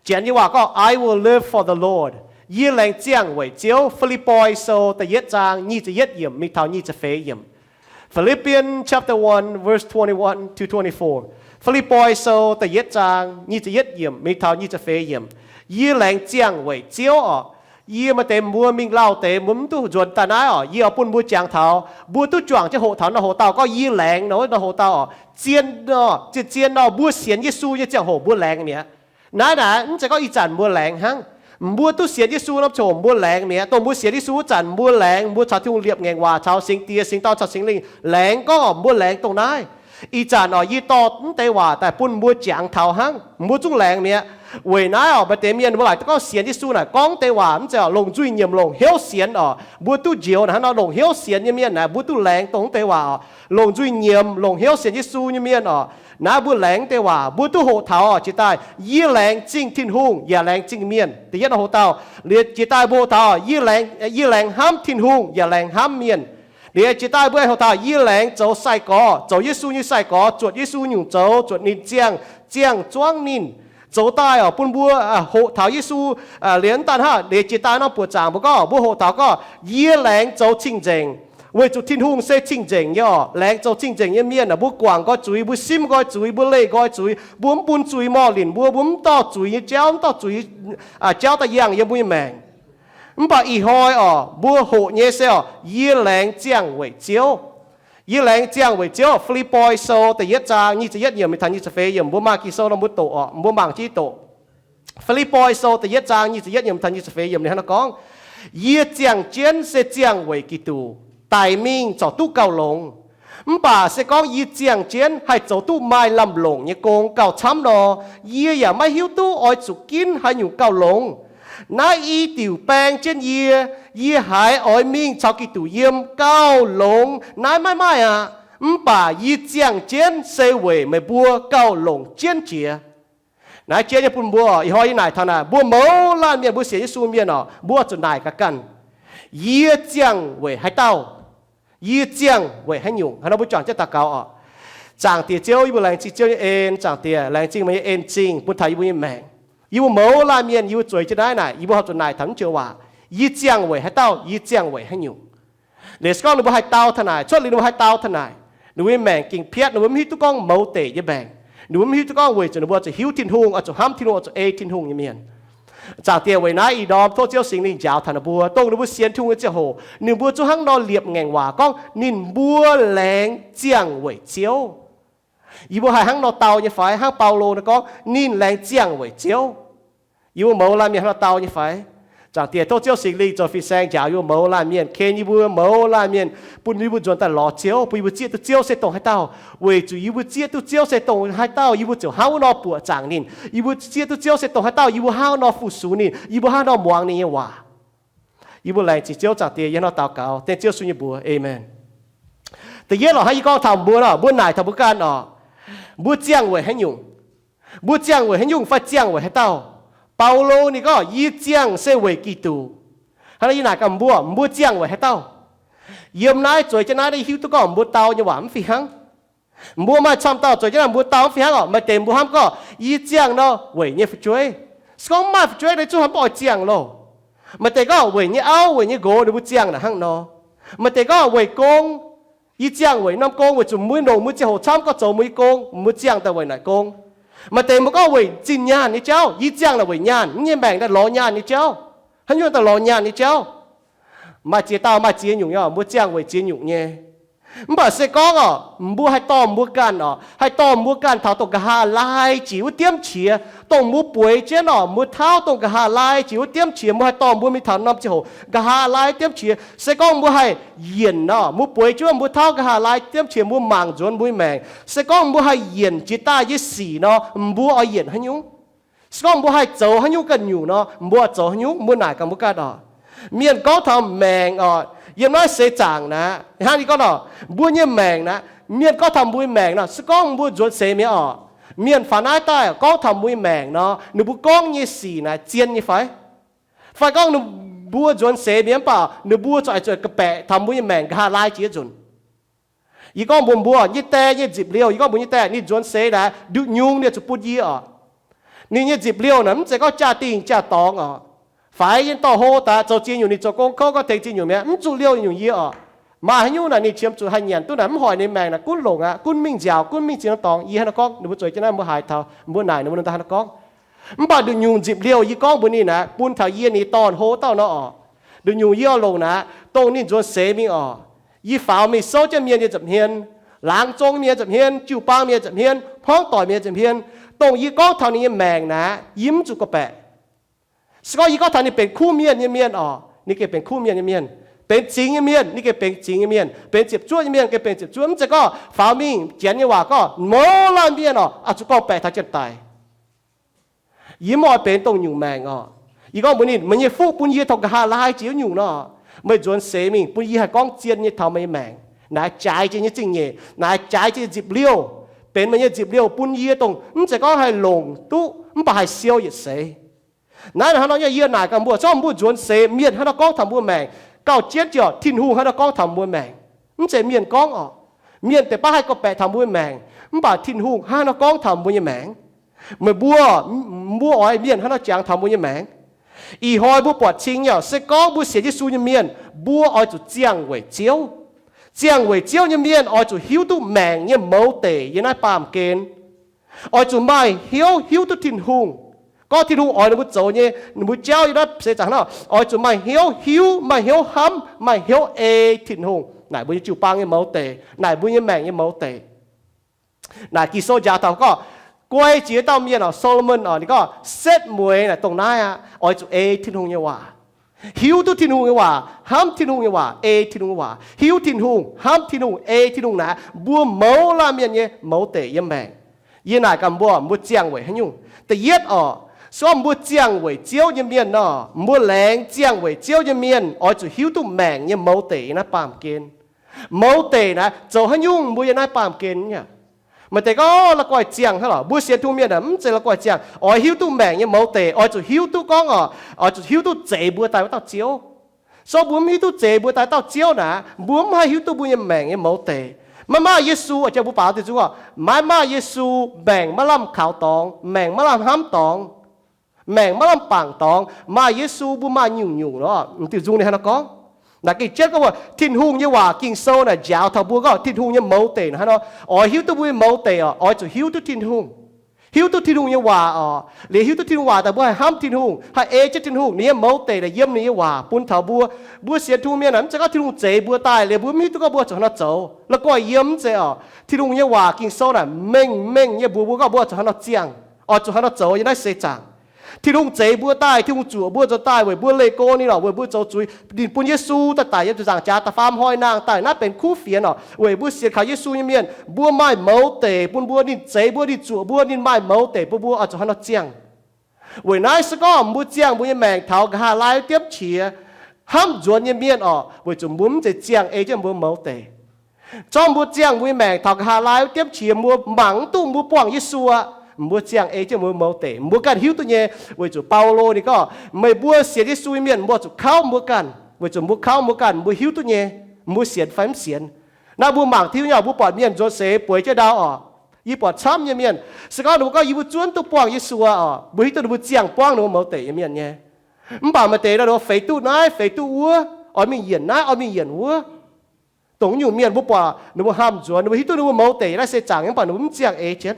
Janx nyei waac gorngv, I will live for the Lord. Yie laengz ziangh weic Ziouv. Fi^lipv^poi Sou da'yietv zaang nyic ziepc yietv yiemc mingh taux nyic ziepc feix yiemc. Philippians chapter one, verse twenty-one to twenty-four. Fi^lipv^poi Sou da'yietv zaang nyic ziepc yietv yiemc mingh taux nyic ziepc feix yiemc. Yie laengz ziangh weic Ziouv orqc. Yie maaih deix mbuo mingh lauh deix mbuo mv duqv nzuonx daaih naaiv orqc. Yie oix bun mbuo jangx taux, mbuo duqv juangc jienv hoqc taux naaiv hoc dauh gorngv yie laengz nor, naaiv hoc dauh orqc, zien nor, zien-zien nor mbuo sienx Yesu nyei ziangh hoc mbuo laengz mi'aqv. Naaiv naaic mv zeiz gorngv ih zanc mbuo laengz hnangv. Mbuo duqv sienx Yesu norm ziangh hoc mbuo laengz mi'aqv. Dongh mbuo sienx Yesu wuov zanc mbuo laengz, mbuo caux Tin-Hungh liepc ngaengc waac, caux Singx Diex, Singx Dorn, caux Singx Lingh laengz gorngv orqc, mbuo laengz dongh naaiv. Ih zanc orqc, yie dorh mv deix waac daaih bun mbuo jangx taux hnangv, mbuo zungv laengz mi'aqv. Weic naaiv orqc, maaih deix mienh mbuo laaic duqv gorngv sienx Yesu naaic gorngv deix waac mv zeiz orqc, longc nzuih nyiemc longc hnyouv sienx orqc, mbuo duqv njoux naaic hnangv nor, longc hnyouv sienx nyei mienh naaic mbuo duqv laengz dongh mv deix waac orqc. Longc nzuih nyiemc longc hnyouv sienx Yesu nyei mienh orqc, naaiv mbuo laengz deix waac mbuo duqv hoqc taux orqc. Jiex daaih yie laengz zingh Tin-Hungh yaac laengz zingh mienh. Da'yietv hoc dauh, liuz jiex daaih mbuo hoqc taux yie laengz, yie laengz hnamv Tin-Hungh yaac laengz hnamv mienh. Liuz jiex daaih mbuo hoqc taux yie laengz zoux sai-gorx, zoux Yesu nyei sai-gorx, zuotc Yesu nyungc zoux, zuotc ninh ziangh, ziangh zuangv ninh. Zoux daaih orqc, bun mbuo hoqc taux Yesu. Liuz mv daan hnangv, liuz jiex daaih norm buoqc zaangc mbuo gorngv, mbuo hoqc taux gorngv, yie laengz zoux cing-nzengc, weic zuqc Tin-Hungh se cing-nzengc nyei orqc. Laengz zoux cing-nzengc nyei mienh aah, mbuo guangc nqoi zuiz, mbuo simv nqoi zuiz, mbuo leih nqoi zuiz, mbuo mv bun zuiz morh linc mbuo, mbuo mv dorh zuiz nyei jauv, mv dorh zuiz jauv daaih yangh yiem mbuo nyei maengc. Mv baac ih hnoi orqc, mbuo hoqc nyei se orqc, yie laengz ziangh weic Ziouv. Yie laengz ziangh weic Ziouv. Fi^lipv^poi Sou da'yietv zaang nyic ziepc yietv yiemc mingh taux nyic ziepc feix yiemc, mbuo maaih Ging-Sou nor mbuo doqc orqc, mbuo mangc jienv doqc. Fi^lipv^poi Sou da'yietv zaang nyic ziepc yietv yiemc taux nyic ziepc feix yiemc ninh hnangv nor gorngv, yie ziangh jienv se ziangh weic Giduc, daic mingh corc duqv gauh longx. Mv baac se gorngv yie ziangh jienv haih zoux duqv maaih lamh longc nyei gong gauh camv nor, yie yaac maiv hiuv duqv oix zuqc ginv haaix nyungc gauh longx. Naaiv i diuc baeng jienv yie, yie haiz oix mingh caux Giduc yiem gauh longx naaiv maiv maaih aqv. Mv baac yie ziangh jienv se weic meih mbuo gauh longc jienv jiex. Naaiv jienv nyei bun mbuo, ih hnoi yie naaic taux naaic, mbuo mouz laanh mienh, mbuo sienx Yesu mienh orqc, mbuo zuqc naaic gaax ganh, yie ziangh weic haaix dauh? Yie ziangh weic haaix nyungc? Hnangv nor mbuo juangc jienv daux gaux orqc. Zaangc Diex Ziouv, yie mbuo laengz zingh Ziouv nyei en. Zaangc Diex, laengz zingh meih nyei en-zingh bun taux yie mbuo nyei maengc. Yie mbuo mouz laanh mienh, yie mbuo zueiz jienv naaiv naaic, yie mbuo horpc zuqc naaic taux naaiv joux waac, yie ziangh weic haaix dauh? Yie ziangh weic haaix nyungc? Liuz se gorngv ninh mbuo haih dau taux naaic, cuotv liuz ninh mbuo haih dau taux naaic, ninh mbuo nyei maengc gengh piatv, ninh mbuo mv hiuv duqv gorngv mouz deic nyei maengc. Ninh mbuo mv hiuv duqv gorngv weic zuqc ninh mbuo zuqc hiuv Tin-Hungh, oix zuqc hnamv Tin-Hungh, oix zuqc ei Tin-Hungh nyei mienh. Zaangc Diex, weic naaiv ih ndorm tov Ziouv Singx Lingh njaaux taux ninh mbuo, dongh ninh mbuo sienx Tin-Hungh nyei ziangh hoc, ninh mbuo zungv hnangv nor liepc ngaengc waac gorngv ninh mbuo laengz ziangh weic Ziouv. Yie mbuo haih hnangv nor dau nyei fai? Hnangv Baulo nor gorngv, ninh laengz ziangh weic Ziouv. Yie mbuo mouz laanh mienh hnangv nor dau nyei fai? Zaangc Diex, tov Ziouv Singx Lingh zoux fin-saeng njaaux yie mbuo mouz laanh mienh, ken yie mbuo mouz laanh mienh, bun yie mbuo nzuonx daaih lorz Ziouv, bun yie mbuo zieqv duqv Ziouv se dongh haaix dauh. Weic zuqc yie mbuo zieqv duqv Ziouv se dongh haaix dauh, yie mbuo ziouc hnangv nor buoqc zaangc ninh. Yie mbuo zieqv duqv Ziouv se dongh haaix dauh, yie mbuo hnangv nor fu-sux ninh, yie mbuo hnangv nor muangx ninh nyei waac. Yie mbuo laengz zingh Ziouv. Zaangc Diex, yie hnangv nor daux gaux dengv Ziouv Yesu nyei mbuox, aamen. Da'yietv lorqc, hnangv yie gorngv taux mbuo nor, mbuo naaic taux mbuo ganh orqc, mbuo ziangh weic haaix nyungc? Mbuo ziangh weic haaix nyungc fai ziangh weic haaix dauh? Baulo ninh gorngv, yie ziangh se weic Giduc. Hnangv naaic yie naaic gaax mbuo, mbuo ziangh weic haaix dauh? Yiem naaiv zueiz jienv naaiv, yie hiuv duqv gorngv mbuo dau nyei waac mv fih hnangv. Mbuo maaih camv dauh zueiz jienv naaiv mbuo dau mv fih hnangv orqc. Maaih deix mbuo hnamv gorngv, yie ziangh nor weic nyei fu'jueiv. Se gorngv mv maaih fu'jueiv, ninh zungv hnamv mv oix ziangh loh. Maaih deix gorngv weic nyei auv, weic nyei nqox, ninh mbuo ziangh naaic hnangv nor. Maaih deix gorngv weic gong. Yie ziangh weic norm gong weic zuqc mbuo longc mbuo ziangh hoc camv gorngv zoux mbuo nyei gong, mbuo ziangh daaih weic naaic gong. Maaih deix mbuo gorngv weic zinh nyaanh nyei jauv, yie ziangh naaic weic nyaanh, mv nyei maengc naaiv lorz nyaanh nyei jauv. Haaix nyungc daaih lorz nyaanh nyei jauv? Maaih ziex dauh maaih ziex nyungc nyei, mbuo ziangh weic ziex nyungc nyei. Mv baac se gorngv orqc, mbuo haih dorh mbuo ganh orqc, haih dorh mbuo ganh taux dongh nqa'haav laai jiex wuov diemv qiex, dongh mbuo bueix jienv orqc, mbuo tauv dongh nqa'haav laai jiex wuov diemv qiex, mbuo haih dorh mbuo mingh taux norm ziangh hoc nqa'haav laai diemv qiex. Se gorngv mbuo haih yienc orqc, mbuo bueix jienv mbuo tauv nqa'haav laai diemv qiex, mbuo mangc nzuonx mbuo nyei maengc. Se gorngv mbuo haih yienc jiex daaih nyei sic nor, mbuo oix yienc haaix nyungc? Se gorngv mbuo haih zoux haaix nyungc ganh nyungc nor, mbuo oix zoux haaix nyungc? Mbuo naaic gaax mbuo ganh orqc. Mienh gorngv taux maengc orqc, yiem naaiv seix zaangc naaic, hnangv yie gorngv nor, mbuo nyei maengc naaic, mienh gorngv taux mbuo nyei maengc nor, se gorngv mbuo nzuonx seix mi'aqv orqc, mienh faaux naaiv daaih gorngv taux mbuo nyei maengc nor, ninh mbuo gorngv nyei sic naaic zien nyei fai? Fai gorngv ninh mbuo nzuonx seix mi'aqv, mv baac ninh mbuo zuqc zueiz ga'baeqc taux mbuo nyei maengc nqa'haav laai jiex nzunc. Yie gorngv mbuox mbuo, yie die nyei nzipc liouh, yie gorngv mbuox yie die, ninh nzuonx seix naaic, nduqc nyungc ninh zuqc bun yie orqc. Ninh nyei nzipc liouh naaic mv zeiz gorngv jaa-dingh jaa-dorngx oc. Faix yiem dorh hlo daaih zoux ziex nyungc, ninh zoux gong kouv gorngv tengx ziex nyungc mi'aqv, mv zuqc liouh nyungc yie oc. Maaih haaix nyungc naaic ninh qiemx zuqc haih nyanc duqv naaic, mv hoic ninh maengc naaic gunv longc aqv, gunv mingh nziaauc, gunv mingh ziex norm dorngx. Yie hnangv naaiv gorngv, ninh mbuo zueiz jienv naaiv mbuo haiz taux, mbuo naaic ninh mbuo nor haaix nor gorngv. Mv baac nduqc nyungc nzipc liouh yie gorngv mbuox ninh naaic, bun taux yie nyei dorn-hlo dauh nor oc. Nduqc nyungc yie oix longc naaic, dongh ninh nzuonx seix mingh oc. Yie faaux mingh souv jienv mienh nyei nza'hmien, laangz zong mienh nza'hmien, jiu-baang mienh nza'hmien, hmuangv doic mienh nza'hmien, dongh yie gorngv taux ninh nyei maengc naaic, yie mv zuqc gorngv-baeqc. Se gorngv yie gorngv taux ninh benx kuv mienh nyei mienh oc, ninh gengh benx kuv mienh nyei mienh. Benx zingx nyei mienh, ninh gengh benx zingx nyei mienh. Benx ziepc zuoqv nyei mienh, gengh benx ziepc zuoqv. Mv zeiz gorngv faaux mingh Janx nyei waac gorngv mouz laanh mienh oc, oix zuqc gorngv-baeqc taux janx-daic. Yie mv oix benx dongh nyungc maengc oc. Yie gorngv mbuox ninh, meih nyei fuqv bun yie taux nqa'haav laai jiex wuov nyungc nor, meih nzuonx seix mingh bun yie haih gorngv zien nyei taux meih nyei maengc. Naaiv jaaix jiex nyei zingh nyeic, naaiv jaaix jiex nyei nzipc liouh, benx meih nyei nzipc liouh bun yie dongh mv zeiz gorngv haih longc duqv mv baac haih siou yietc seix. Naaiv hnangv nor yie naaic gaax mbuo, zorqv mbuo nzuonx seix mienh hnangv nor gorngv taux mbuo maengc, gauh jienv jiex Tin-Hungh hnangv nor gorngv taux mbuo maengc. Mv zeiz mienh gorngv oc. Mienh deix baav haih gorngv-baeqc taux mbuo maengc, mv baac Tin-Hungh hnangv nor gorngv taux mbuo nyei maengc. Meih mbuo, mbuo oix mienh hnangv nor jangx taux mbuo nyei maengc. Ih hnoi mbuo buatc cing nyei, se gorngv mbuo sienx Yesu nyei mienh, mbuo oix zuqc ziangh weic Ziouv. Ziangh weic Ziouv nyei mienh oix zuqc hiuv duqv maengc nyei mouz deic yiem naaiv baamh gen. Oix zuqc maaih hnyouv hiuv duqv Tin-Hungh. Gorngv Tin-Hungh oix ninh mbuo zoux nyei, ninh mbuo jauv yiem naaiv seix zaangc hnangv, oix zuqc maaih hnyouv hiuv, maaih hnyouv hnamv, maaih hnyouv ei Tin-Hungh naaic mbuo nyei jiu-baang nyei mouz deic, naaic mbuo nyei maengc nyei mouz deic. Naaic Ging-Sou njaaux taux gorngv, guai jiex dauh mienh oc, Solomon oc, ninh gorngv setv mueiz naaic dongh naaiv aqv, oix zuqc ei Tin-Hungh nyei waac. Hiuv duqv Tin-Hungh nyei waac, hnamv Tin-Hungh nyei waac, ei Tin-Hungh nyei waac, hiuv Tin-Hungh, hnamv Tin-Hungh, ei Tin-Hungh naaic, mbuo mouz laanh mienh nyei mouz deic yiem maengc. Yie naaic gaax mbuo, mbuo ziangh weic haaix nyungc? Da'yietv oc, se gorngv mbuo ziangh weic Ziouv nyei mienh nor, mbuo laengz ziangh weic Ziouv nyei mienh oix zuqc hiuv duqv maengc nyei mouz deic yiem naaiv baamh gen. Mouz deic naaic zoux haaix nyungc mbuo yiem naaiv baamh gen nyei? Maaih deix gorngv la'guaih ziangh hnangv lorqc. Mbuo sienx Tin-Hungh mienh aah, mv zeiz la'guaih ziangh. Oix hiuv duqv maengc nyei mouz deic, oix zuqc hiuv duqv gorngv oc, oix zuqc hiuv duqv zeix mbuo daaih wuov dauh Ziouv. Se gorngv mbuo mv hiuv duqv zeix mbuo daaih dauh Ziouv naaic, mbuo mv haih hiuv duqv mbuo nyei maengc nyei mouz deic. Maiv maaih Yesu, jang mbuo baaux diuh nzung oc, maiv maaih Yesu, maengc maiv lamh kaux dorngx, maengc maiv lamh hnamv dorngx, maengc maiv lamh bangc dorngx. Maaih Yesu mbuo maaih nyungc-nyungc nor. Diuh nzung ninh hnangv naaiv gorngv. Naaic gengh jienv gorngv mbuo Tin-Hungh nyei waac Ging-Sou naaic njaaux taux mbuo gorngv Tin-Hungh nyei mouz deic naaic hnangv nor. Oix hiuv duqv mbuo nyei mouz deic oc, oix zuqc hiuv duqv Tin-Hungh. Hiuv duqv Tin-Hungh nyei waac oc. Liuz hiuv duqv Tin-Hungh waac daaih mbuo haih hnamv Tin-Hungh, haih ei jienv Tin-Hungh. Ninh nyei mouz deic naaic yiem ninh nyei waac bun taux mbuo. Mbuo sienx Tin-Hungh mienh naaic mv zeiz gorngv Tin-Hungh zeix mbuo daaih liuz mbuo mv hiuv duqv gorngv mbuo zuqc hnangv nor zoux, la'guaih yiem mv zeiz oc. Tin-Hungh nyei waac Ging-Sou naaic mengh mengh nyei mbuox mbuo gorngv mbuo zuqc hnangv nor ziangh, oix zuqc hnangv nor zoux yiem naaiv seix zaangc. Tin-Hungh zeix mbuo daaih, Tin-Hungh zuoqc mbuo zoux daaih weic mbuo leih go ninh oc, weic mbuo zoux zuiz. Ninh bun Yesu daaih daic yiem ziepc nzaangc jaax da'faam hnoi nangh daaih naaiv benx kuv fienx oc, weic mbuo sienx kaux Yesu nyei mienh, mbuo maaih mouz deic bun mbuo. Ninh zeix mbuo, ninh zuoqc mbuo, ninh maaih mouz deic bun mbuo oix zuqc hnangv nor ziangh. Weic naaiv se gorngv mbuo ziangh mbuo nyei maengc taux nqa'haav laai wuov diemv qiex, hnamv nzuonx nyei mienh oc, weic zuqc mbuo mv zeiz ziangh ei jienv mbuo mouz deic. Zorqv mbuo ziangh mbuo nyei maengc taux nqa'haav laai wuov diemv qiex, mbuo mangc mv duqv mbuo buangh Yesu aqv, mbuo ziangh ei jienv mbuo mouz deic. Mbuo ganh hiuv duqv nyei. Weic zuqc Baulo ninh gorngv, meih mbuo sienx Yesu nyei mienh, mbuo zuqc kauv mbuo ganh, weic zuqc mbuo kauv mbuo ganh, mbuo hiuv duqv nyei, mbuo sienx fai mv sienx. Naaiv mbuo mangc tiuv nyei, mbuo buatc mienh nzuonx seix bueix jienv ndau oc. Yie buatc camv nyei mienh, se gorngv ninh mbuo gorngv yie mbuo zuonv duqv buangh Yesu oc, mbuo hiuv duqv ninh mbuo ziangh buangv ninh mbuo mouz deic nyei mienh nyei. Mv baac maaih deix nor ninh mbuo feix duqv naaiv feix duqv wuov, oix mingh yienc naaiv oix mingh yienc wuov. Dongh nyungc mienh mbuo buatc ninh mbuo hnamv nzuonx, ninh mbuo hiuv duqv ninh mbuo mouz deic naaiv se zaangc, mv baac ninh mbuo mv ziangh ei jienv.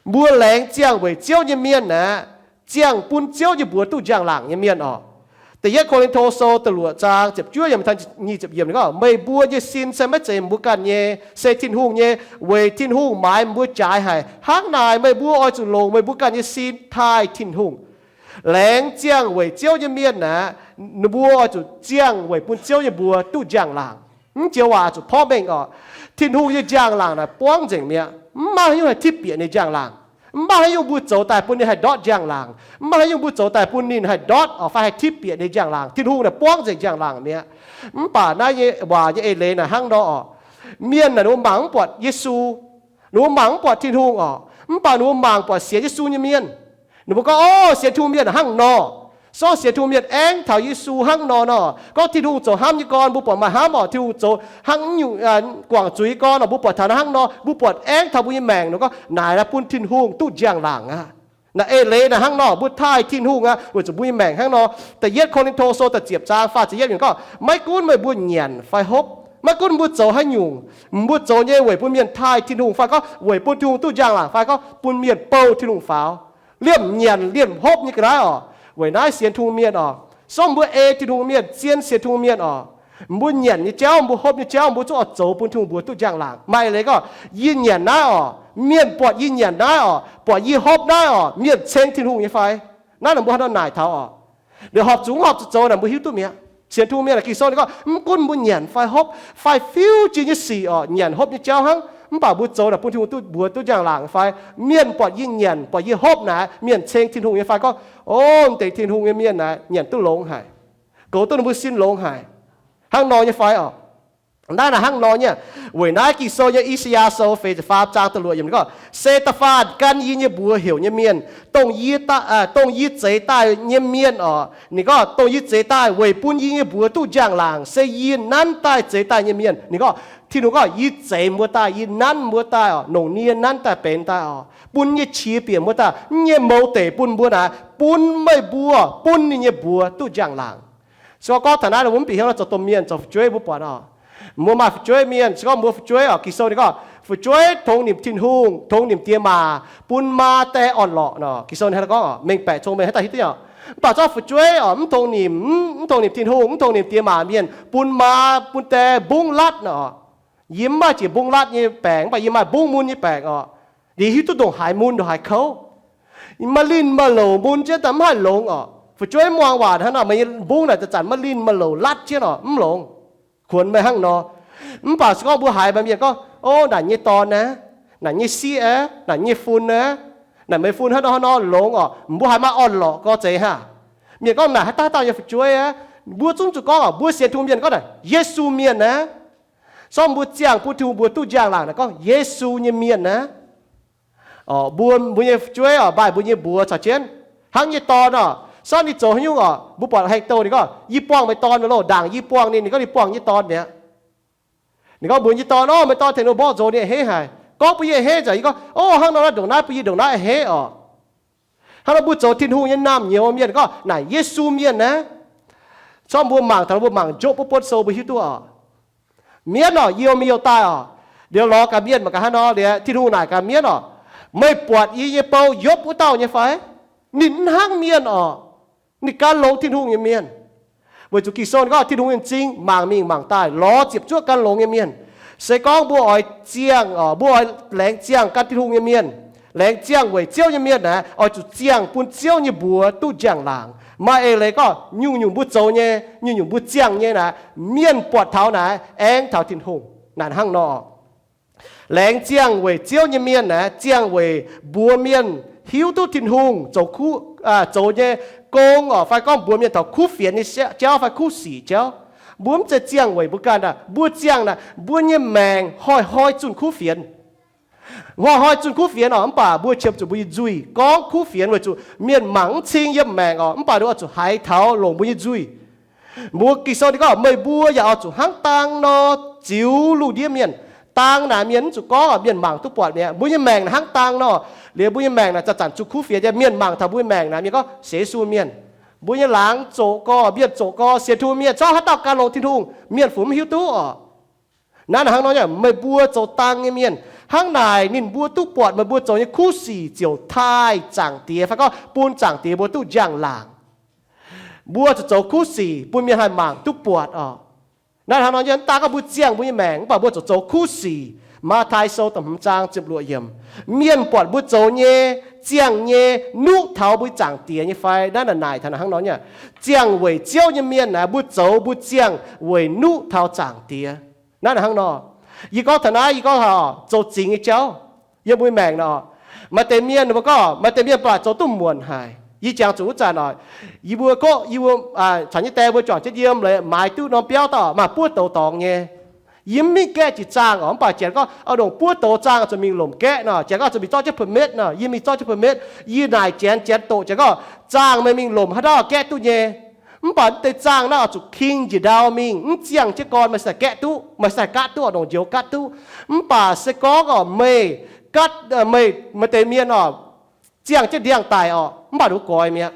Mbuo laengz ziangh weic Ziouv nyei mienh aeqv, ziangh bun Ziouv nyei mbuox duqv njang-laangc nyei mienh oc. Da'yietv Ko^lin^to Sou da'luoqc zaang ziepc juov yiemc taux nyic ziepc yiemc gorngv, meih mbuo nyei sin se maiv zeiz mbuo ganh nyei, se Tin-Hungh nyei. Weic Tin-Hungh maaiz mbuo jaaix haic. Hnangv naaic meih mbuo oix zuqc longc meih mbuo ganh nyei sin taaih Tin-Hungh. Laengz ziangh weic Ziouv nyei mienh aeqv, ninh mbuo oix zuqc ziangh weic bun Ziouv nyei mbuox duqv njang-laangc. Mv joux waac zuqc porv mengh oc. Tin-Hungh nyei njang-laangc naaic buangv nzengc mi'aqv. Mv maaih haaix nyungc haih tipv bieqc ninh njang-laangc. Mv maaih haaix nyungc mbuo zoux daaih bun ninh haih ndortv njang-laangc. Mv maaih haaix nyungc mbuo zoux daaih bun ninh haih ndortv oc fai haih tipv bieqc ninh njang-laangc. Tin-Hungh naaic buangv nzengc njang-laangc mi'aqv. Mv baac naaiv nyei waac nyei eix leiz naaic hnangv nor oc. Mienh naaic ninh mbuo mangc mv buatc Yesu, ninh mbuo mangc mv buatc Tin-Hungh oc. Mv baac ninh mbuo mangc buatc sienx Yesu nyei mienh. Ninh mbuo gorngv, o, sienx Tin-Hungh mienh hnangv nor. Se gorngv sienx Tin-Hungh mienh aengv taux Yesu hnangv nor nor, gorngv Tin-Hungh zoux hnamv nyei gorn, mbuo buatc maaih hnamv oc. Tin-Hungh zoux hnangv nyungc guangc zuiz nyei gorn oc, mbuo buatc taux hnangv nor, mbuo buatc aengv taux mbuo nyei maengc nor, gorngv naaic naaiv bun Tin-Hungh duqv njang-laangc aqv. Naaiv eix leiz naaiv hnangv nor, mbuo taaih Tin-Hungh aqv, weic zuqc mbuo nyei maengc hnangv nor. Da'yietv Ko^lin^to Sou da'ziepc zaang faah ziepc yietv yiemc gorngv, maiv gunv meih mbuo nyanc fai hopv, maiv gunv mbuo zoux haaix nyungc, mbuo zoux nyei weic bun mienh taaih Tin-Hungh fai gorngv weic bun Tin-Hungh duqv njang-laangc fai gorngv bun mienh bou Tin-Hungh faaux. Liemh nyanc liemh hopv nyei ga'naaiv oc, weic naaiv sienx Tin-Hungh mienh oc, se gorngv mbuo ei Tin-Hungh mienh, zien sienx Tin-Hungh mienh oc, mbuo nyanc nyei jauv, mbuo hopv nyei jauv, mbuo zungv oix zoux bun Tin-Hungh mbuox duqv njang-laangc. Maaih eix leiz gorngv, yie nyanc naaiv oc, mienh buatc yie nyanc naaiv oc, buatc yie hopv naaiv oc, mienh ceng Tin-Hungh nyei fai? Naaiv naaic mbuo haaix nor naaic taux oc. Liuz horpc zuqc horpc zuqc zoux naaic mbuo hiuv duqv mi'aqv. Sienx Tin-Hungh mienh, Ging-Sou ninh gorngv, mv gunv mbuo nyanc fai hopv fai fiuv jiex nyei sic oc, nyanc hopv nyei jauv hnangv, mv baac mbuo zoux naaic bun Tin-Hungh duqv mbuox duqv njang-laangc fai? Mienh buatc yie nyanc, buatc yie hopv naaic, mienh ceng Tin-Hungh nyei fai gorngv, o, deix Tin-Hungh nyei mienh naaic nyanc duqv longx haic, goux duqv ninh mbuo sin longx haic, hnangv nor nyei fai oc? Naaiv naaic hnangv nor nyei. Weic naaiv Ging-Sou nyei I^saa^yaa Sou feix ziepc faam zaang da'luoqc yiemc ninh gorngv, se da'faanh gan yie nyei mbuox heuc nyei mienh, dongh yie, dongh yie zeix daaih nyei mienh oc. Ninh gorngv, dongh yie zeix daaih weic bun yie nyei mbuox duqv njang-laangc, se yie nanv daaih zeix daaih nyei mienh. Ninh gorngv, Tin-Hungh gorngv, yie zeix mbuo daaih, yie nanv mbuo daaih oc, longc nie nanv daaih benx daaih oc, bun nyei qiex bieqc mbuo daaih, nyei mouz deic bun mbuo naaic, bun meih mbuo bun ninh nyei mbuox duqv njang-laangc. Se gorngv gorngv taux naaiv, mbuo mv bieqc hnyouv nor zoux domh mienh, zoux fu'jueiv mbuo buatc oc. Mbuo maaih fu'jueiv mienh, se gorngv mbuo fu'jueiv oc, Ging-Sou ninh gorngv, fu'jueiv tongx nimc Tin-Hungh, tongx nimc diex maac, bun maa die orn-lorqc nor. Ging-Sou ninh hnangv naaiv gorngv oc, mengh baeqc cong-mengh haaix dauh hiuv duqv nyei oc. Mv baac zorqv fu'jueiv oc, mv tongx nimc, mv tongx nimc diex maac mienh, bun maa bun die mbungv latv nor. Yie mv maaih jiex mbungv latv nyei baengc, mv baac yie maaih mbungv mun nyei baengc oc. Liuz hiuv duqv ndongc haaix mun ndongc haaix kouv. Maaih linh maaih louc mun jienv daaih mv haih longx oc. Fu'jueiv muangx waac hnangv nor, meih nyei mbungv naaic zanc-zanc maaih linh maaih louc latv jienv oc, mv longx. Kuonx meih hnangv nor. Mv baac se gorngv mbuo haiz maaih mienh gorngv, o, naaic nyei dorn aqv, naaic nyei sieqv aqv, naaic nyei fun aqv, naaic meih fun hnangv nor hnangv nor longx oc, mbuo haiz maaih orn-lorqc gorx zeiz haah. Mienh gorngv naaic haaix dauh haaix dauh nyei fu'jueiv aqv, mbuo zungv zuqc gorngv oc, mbuo sienx Tin-Hungh mienh gorngv naaic Yesu mienh aqv. Zorqv mbuo ziangh bun Tin-Hungh mbuox duqv njang-laangc naaic gorngv Yesu nyei mienh aqv. Mbuo, mbuo nyei fu'jueiv oc, maaih mbuo nyei mbuox caux jienv. Hnangv nyei dorn oc, zorqv ninh zoux haaix nyungc oc, mbuo buatc heng douh ninh gorngv, yie buangh meih dorn loh, ndaangc yie buangh ninh, ninh gorngv ninh buangh nyei dorn mi'aqv. Ninh gorngv mbuox nyei dorn, o, meih dorn tengx ninh mborqv nzox ninh a'hneiv haic. Gorngv bun yie a'hneiv nzengc, yie gorngv, o, hnangv nor naaiv ndongc naaiv bun yie ndongc naaiv a'hneiv oc. Hnangv nor mbuo zoux Tin-Hungh nyei naamh nyouz mienh gorngv naaic Yesu mienh naaiv. Zorqv mbuo mangc taux mbuo mangc Njob wuov buonv sou mbuo hiuv duqv oc. Mienv oc, youh mingh youh daaih oc, liuz lorz gaax mienh mangc gaax hnangv nor liuz Tin-Hungh naaic gaax mienv oc, meih buatc yie nyei bou Yopv wuov dauh nyei fai? Ninh mv hnangv mienh oc. Ninh gan longx Tin-Hungh nyei mienh. Weic zuqc Ging-Sou gorngv Tin-Hungh nyei m'zing mangc mingh mangc daaih lorz ziepc zuoqv gan longx nyei mienh. Se gorngv mbuo oix ziangh oc, mbuo oix laengz ziangh gan Tin-Hungh nyei mienh, laengz ziangh weic Ziouv nyei mienh naaic, oix zuqc ziangh bun Ziouv nyei mbuox duqv njang-laangc. Maaih eix leiz gorngv nyungc-nyungc mbuo zoux nyei, nyungc-nyungc mbuo ziangh nyei naaic, mienh buatc taux naaic aengx taux Tin-Hungh. Naaic hnangv nor. Laengz ziangh weic Ziouv nyei mienh naaic, ziangh weic mbuox mienh hiuv duqv Tin-Hungh zoux, zoux nyei gong oc, fai gorngv mbuox mienh taux kuv fienx nyei jauv fai kuv sic jauv. Mbuo mv zeiz ziangh weic mbuo ganh aac, mbuo ziangh naaic mbuo nyei maengc hnoi-hnoi zunh kuv fienx. Hnoi-hnoi zunh kuv fienx oc, mv baac mbuo qiemx zuqc mbuo nyei nzuih gorngv kuv fienx weic zuqc mienh mangc mv cing yiem maengc oc, mv baac oix zuqc haiz taux longc mbuo nyei nzuih. Mbuo Ging-Sou ninh gorngv meih mbuo yaac oix zuqc hnangv dang nor ziux lungh ndiev mienh. Dang naaic mienh mv zuqc gorngv mienh mangc duqv buatc mi'aqv. Mbuo nyei maengc naaic hnangv dang nor. Liuz mbuo nyei maengc naaic zanc-zanc zunh kuv fienx nyei, mienh mangc taux mbuo nyei maengc naaic mienh gorngv sienx Yesu mienh. Mbuo nyei laangz zoqc gorx, mienh zoqc gorx, sienx Tin-Hungh mienh zorqv haaix dauh gan longx Tin-Hungh, mienh fungc mv hiuv duqv oc. Naaiv hnangv nor, meih mbuo zoux dang nyei mienh, hnangv naaic ninh mbuo duqv buatc meih mbuo zoux nyei kuv sic ziouc taaih Zaangc Diex fai gorngv bun Zaangc Diex mbuo duqv njang-laangc. Mbuo zuqc zoux kuv sic bun mienh haih mangc duqv buatc oc. Naaiv hnangv nor, yie mv daan gorngv mbuo ziangh mbuo nyei maengc, mv baac mbuo zuqc zoux kuv sic. Matv^tai Sou da'hmz zaang ziepc luoqc yiemc, mienh buatc mbuo zoux nyei, ziangh nyei, nuqv taux mbuo Zaangc Diex nyei fai? Naaiv naaic taux hnangv nor nyei. Ziangh weic Ziouv nyei mienh naaic, mbuo zoux mbuo ziangh weic nuqv taux Zaangc Diex. Naaiv hnangv nor, yie gorngv taux naaiv, yie gorngv taux zoux zingx nyei jauv yiem mbuo maengc nor. Maaih deix mienh mbuo gorngv maaih deix mienh baac zoux duqv muonc haic. Yie jangx zuqc wuov zanc oc, yie mbuo gorngv yie mbuo caux nyei die mbuo juangc jienv yiem leiz maaiz duqv norm biauv dauh maaih buov douz dorngx nyei. Yie mv mingh gaeqv jiex zaangh oc, mv baac janx gorngv, ndongc buov douz zaangh zuqc mingh lomc gaeqv nor, janx gorngv zuqc mingh zorqv jienv permit nor, yie mingh zorqv jienv permit. Yie naaic janx, janx doqc janx gorngv, zaangh meih mingh lomc haaix dauh gaeqv duqv nyei. Mv baac mv deix zaangh naaiv oix zuqc king njiec ndau mingh, mv ziangh jienv gorn meih se haih gaeqv duqv, meih se haih gaatv duqv oc, ndongc njoux gaatv duqv. Mv baac se gorngv oc, meih gaatv, meih, meih deix mienh oc, ziangh jienv ndiangx-daic orqc, mv baac ninh mbuo goix mi'aqv.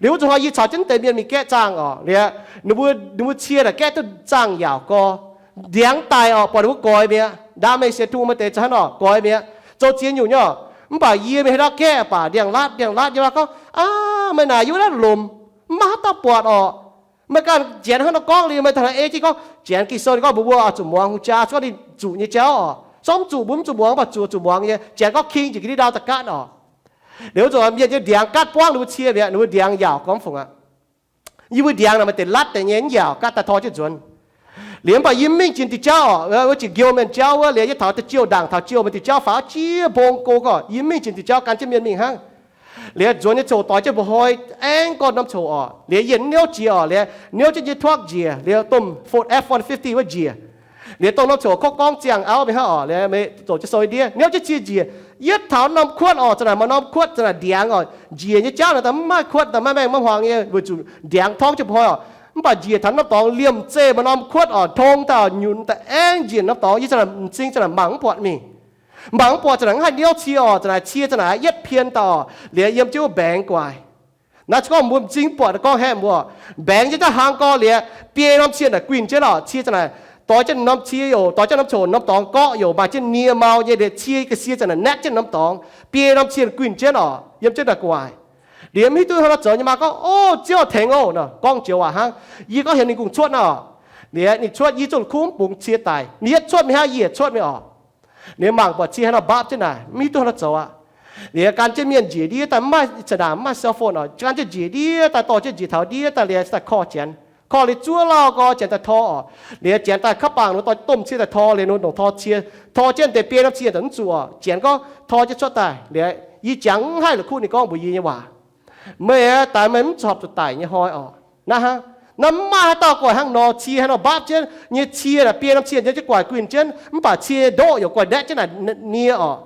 Liuz wuov zanc hnoi yie caux jienv deix mienh mingh gaeqv zaangh orqc, liuz ninh mbuo, ninh mbuo cie daaih gaeqv duqv zaangh yaauc gorx, ndiangx daic orqc, buatc ninh mbuo goix mi'aqv. Ndaamv-mengh sienx Tin-Hungh maaih deix za'hnangv orqc, goix mi'aqv, zoux ziex nyungc nyei orqc. Mv baac yie mingh haaix dauh gaeqv baac ndiangx-laatv, ndiangx-laatv, yie mbuo gorngv, aav, meih naaic yie wuov naaiv lomc, mv maaih haaix dauh buatc orqc. Meih ganh janx hnangv nor gorngv liuz, meih daaih ei jienv gorngv, janx Ging-Sou ninh gorngv mbuo, mbuo oix zuqc muangx hungh jaa, se gorngv ninh zuqc nyei jauv orqc. Se gorngv mv zuqc mbuo mv zuqc muangx, mv baac zuqc, zuqc muangx nyei. Janx gorngv king ziouc ga'ndiev ndau daaih gaatv orqc. Liuz wuov zanc mienh nyei ndiangx gaatv buangv ninh mbuo cie mi'aqv, ninh mbuo ndiangx yaauc gormx fungc aqv. Yie mbuo ndiangx naaic maaih deix latv deix nyei, mv yaauc gaatv daaih tor jienv nzuonx. Liuz mv baac yie mv mingh jiex diuh jauv orqc, wuov jiex nqiou mienh jauv wuov, liuz yie taux da'jiouh ndaangc, taux jiouh mienh diuh jauv faaux jiex mbong go gorqv, yie mv mingh jiex diuh jauv, gan jienv mienh mingh hnangv. Liuz nzuonx nyei coc doix jienv mba'hnoi, aengx gorngv norm coc orqc. Liuz yie mv niouv jiex orqc, liuz niouv jienv nyei truck njiec, liuz domh Ford F one fifty wuov njiec. Liuz dongh norm coc kouv gorngv ziangh auv mingh hnangv orqc, liuz meih zoux jienv sou ndiev, niouv jienv cie njiec. Yietv taux norm kuotv orqc, zanc naaic maaih norm kuotv, zanc naaic ndiangx orqc, njiec nyei jauv naaic daaih mv maaih kuotv, daaih maiv maengh maiv hmuangx nyei, weic zuqc ndiangx torngv jienv mba'hnoi orqc. Mv baac njiec taux norm dorngx liemh zeih maaih norm kuotv orqc, tong daaih nyunc daaih aengx njiec norm dorngx, yie zanc naaic m'zing zanc naaic mangc mv buatc mingh. Mangc mv buatc zanc naaic mv haih niouv cie orqc, zanc naaic cie zanc naaic yietv pien daaih orqc, liuz yiem jienv wuov mbaengx gu'nguaaic. Naaiv se gorngv mbuo m'zing buatc gorngv haeqv mbuo, mbaengx jienv jauv hnaangx gorx liuz, biei norm cie naaic guinh jienv orqc, cie zanc naaic doix jienv norm cie youc, doix jienv norm coc norm dorngx gorqv youc, maaih jienv nie mau nyei, liuz cie ga'sie zanc naaic naetv jienv norm dorngx, biei norm cie guinh jienv orqc, yiem jienv naaic gu'nguaaic. Liuz mv hiuv duqv hnangv nor zoux nyei maa gorngv, O, Ziouv tengx oc, nor gorngv joux waac hnangv. Yie gorngv heuc ninh kungx cuotv nor. Liuz ninh cuotv, yie zuqc kuv mv bungx cie daic. Ninh yietv cuotv mingh hnangv, yie yietc cuotv mingh orqc. Liuz mangc buatc cie haaix nor mbaapv jienv naaic, mv hiuv duqv hnangv nor zoux aqv. Liuz gan jienv mienh njiec ndiev daaih, mv maaih za'naaic, mv maaih cell phone orqc, gan jienv njiec ndiev daaih dorh jienv njiec taux ndiev daaih liuz daaih korv Janx. Korv liuz zuov lauh gorx Janx daaih tor orqc. Liuz Janx daaih kaav bangc nor dorh domh cie daaih tor liuz nor, ndongc tor cie, tor jienv deix biei norm cie daaih mv zuqc orqc. Janx gorngv tor jienv cuotv daaih liuz, yie jangx mv haih la'kuqv ninh gorngv mbuox yie nyei waac. Meih aeqv, daaih meih mv horpc zuqc daic nyei hnoi orqc. Naaiv hnangv, naaiv mv maaih haaix dauh guaih hnangv nor, cie haaix nor mbaapv jienv nyei, cie naaic biei norm cie yiem jienv guaix guinh jienv, mv baac cie ndoqv youc guaix naetv jienv naaic nie orqc.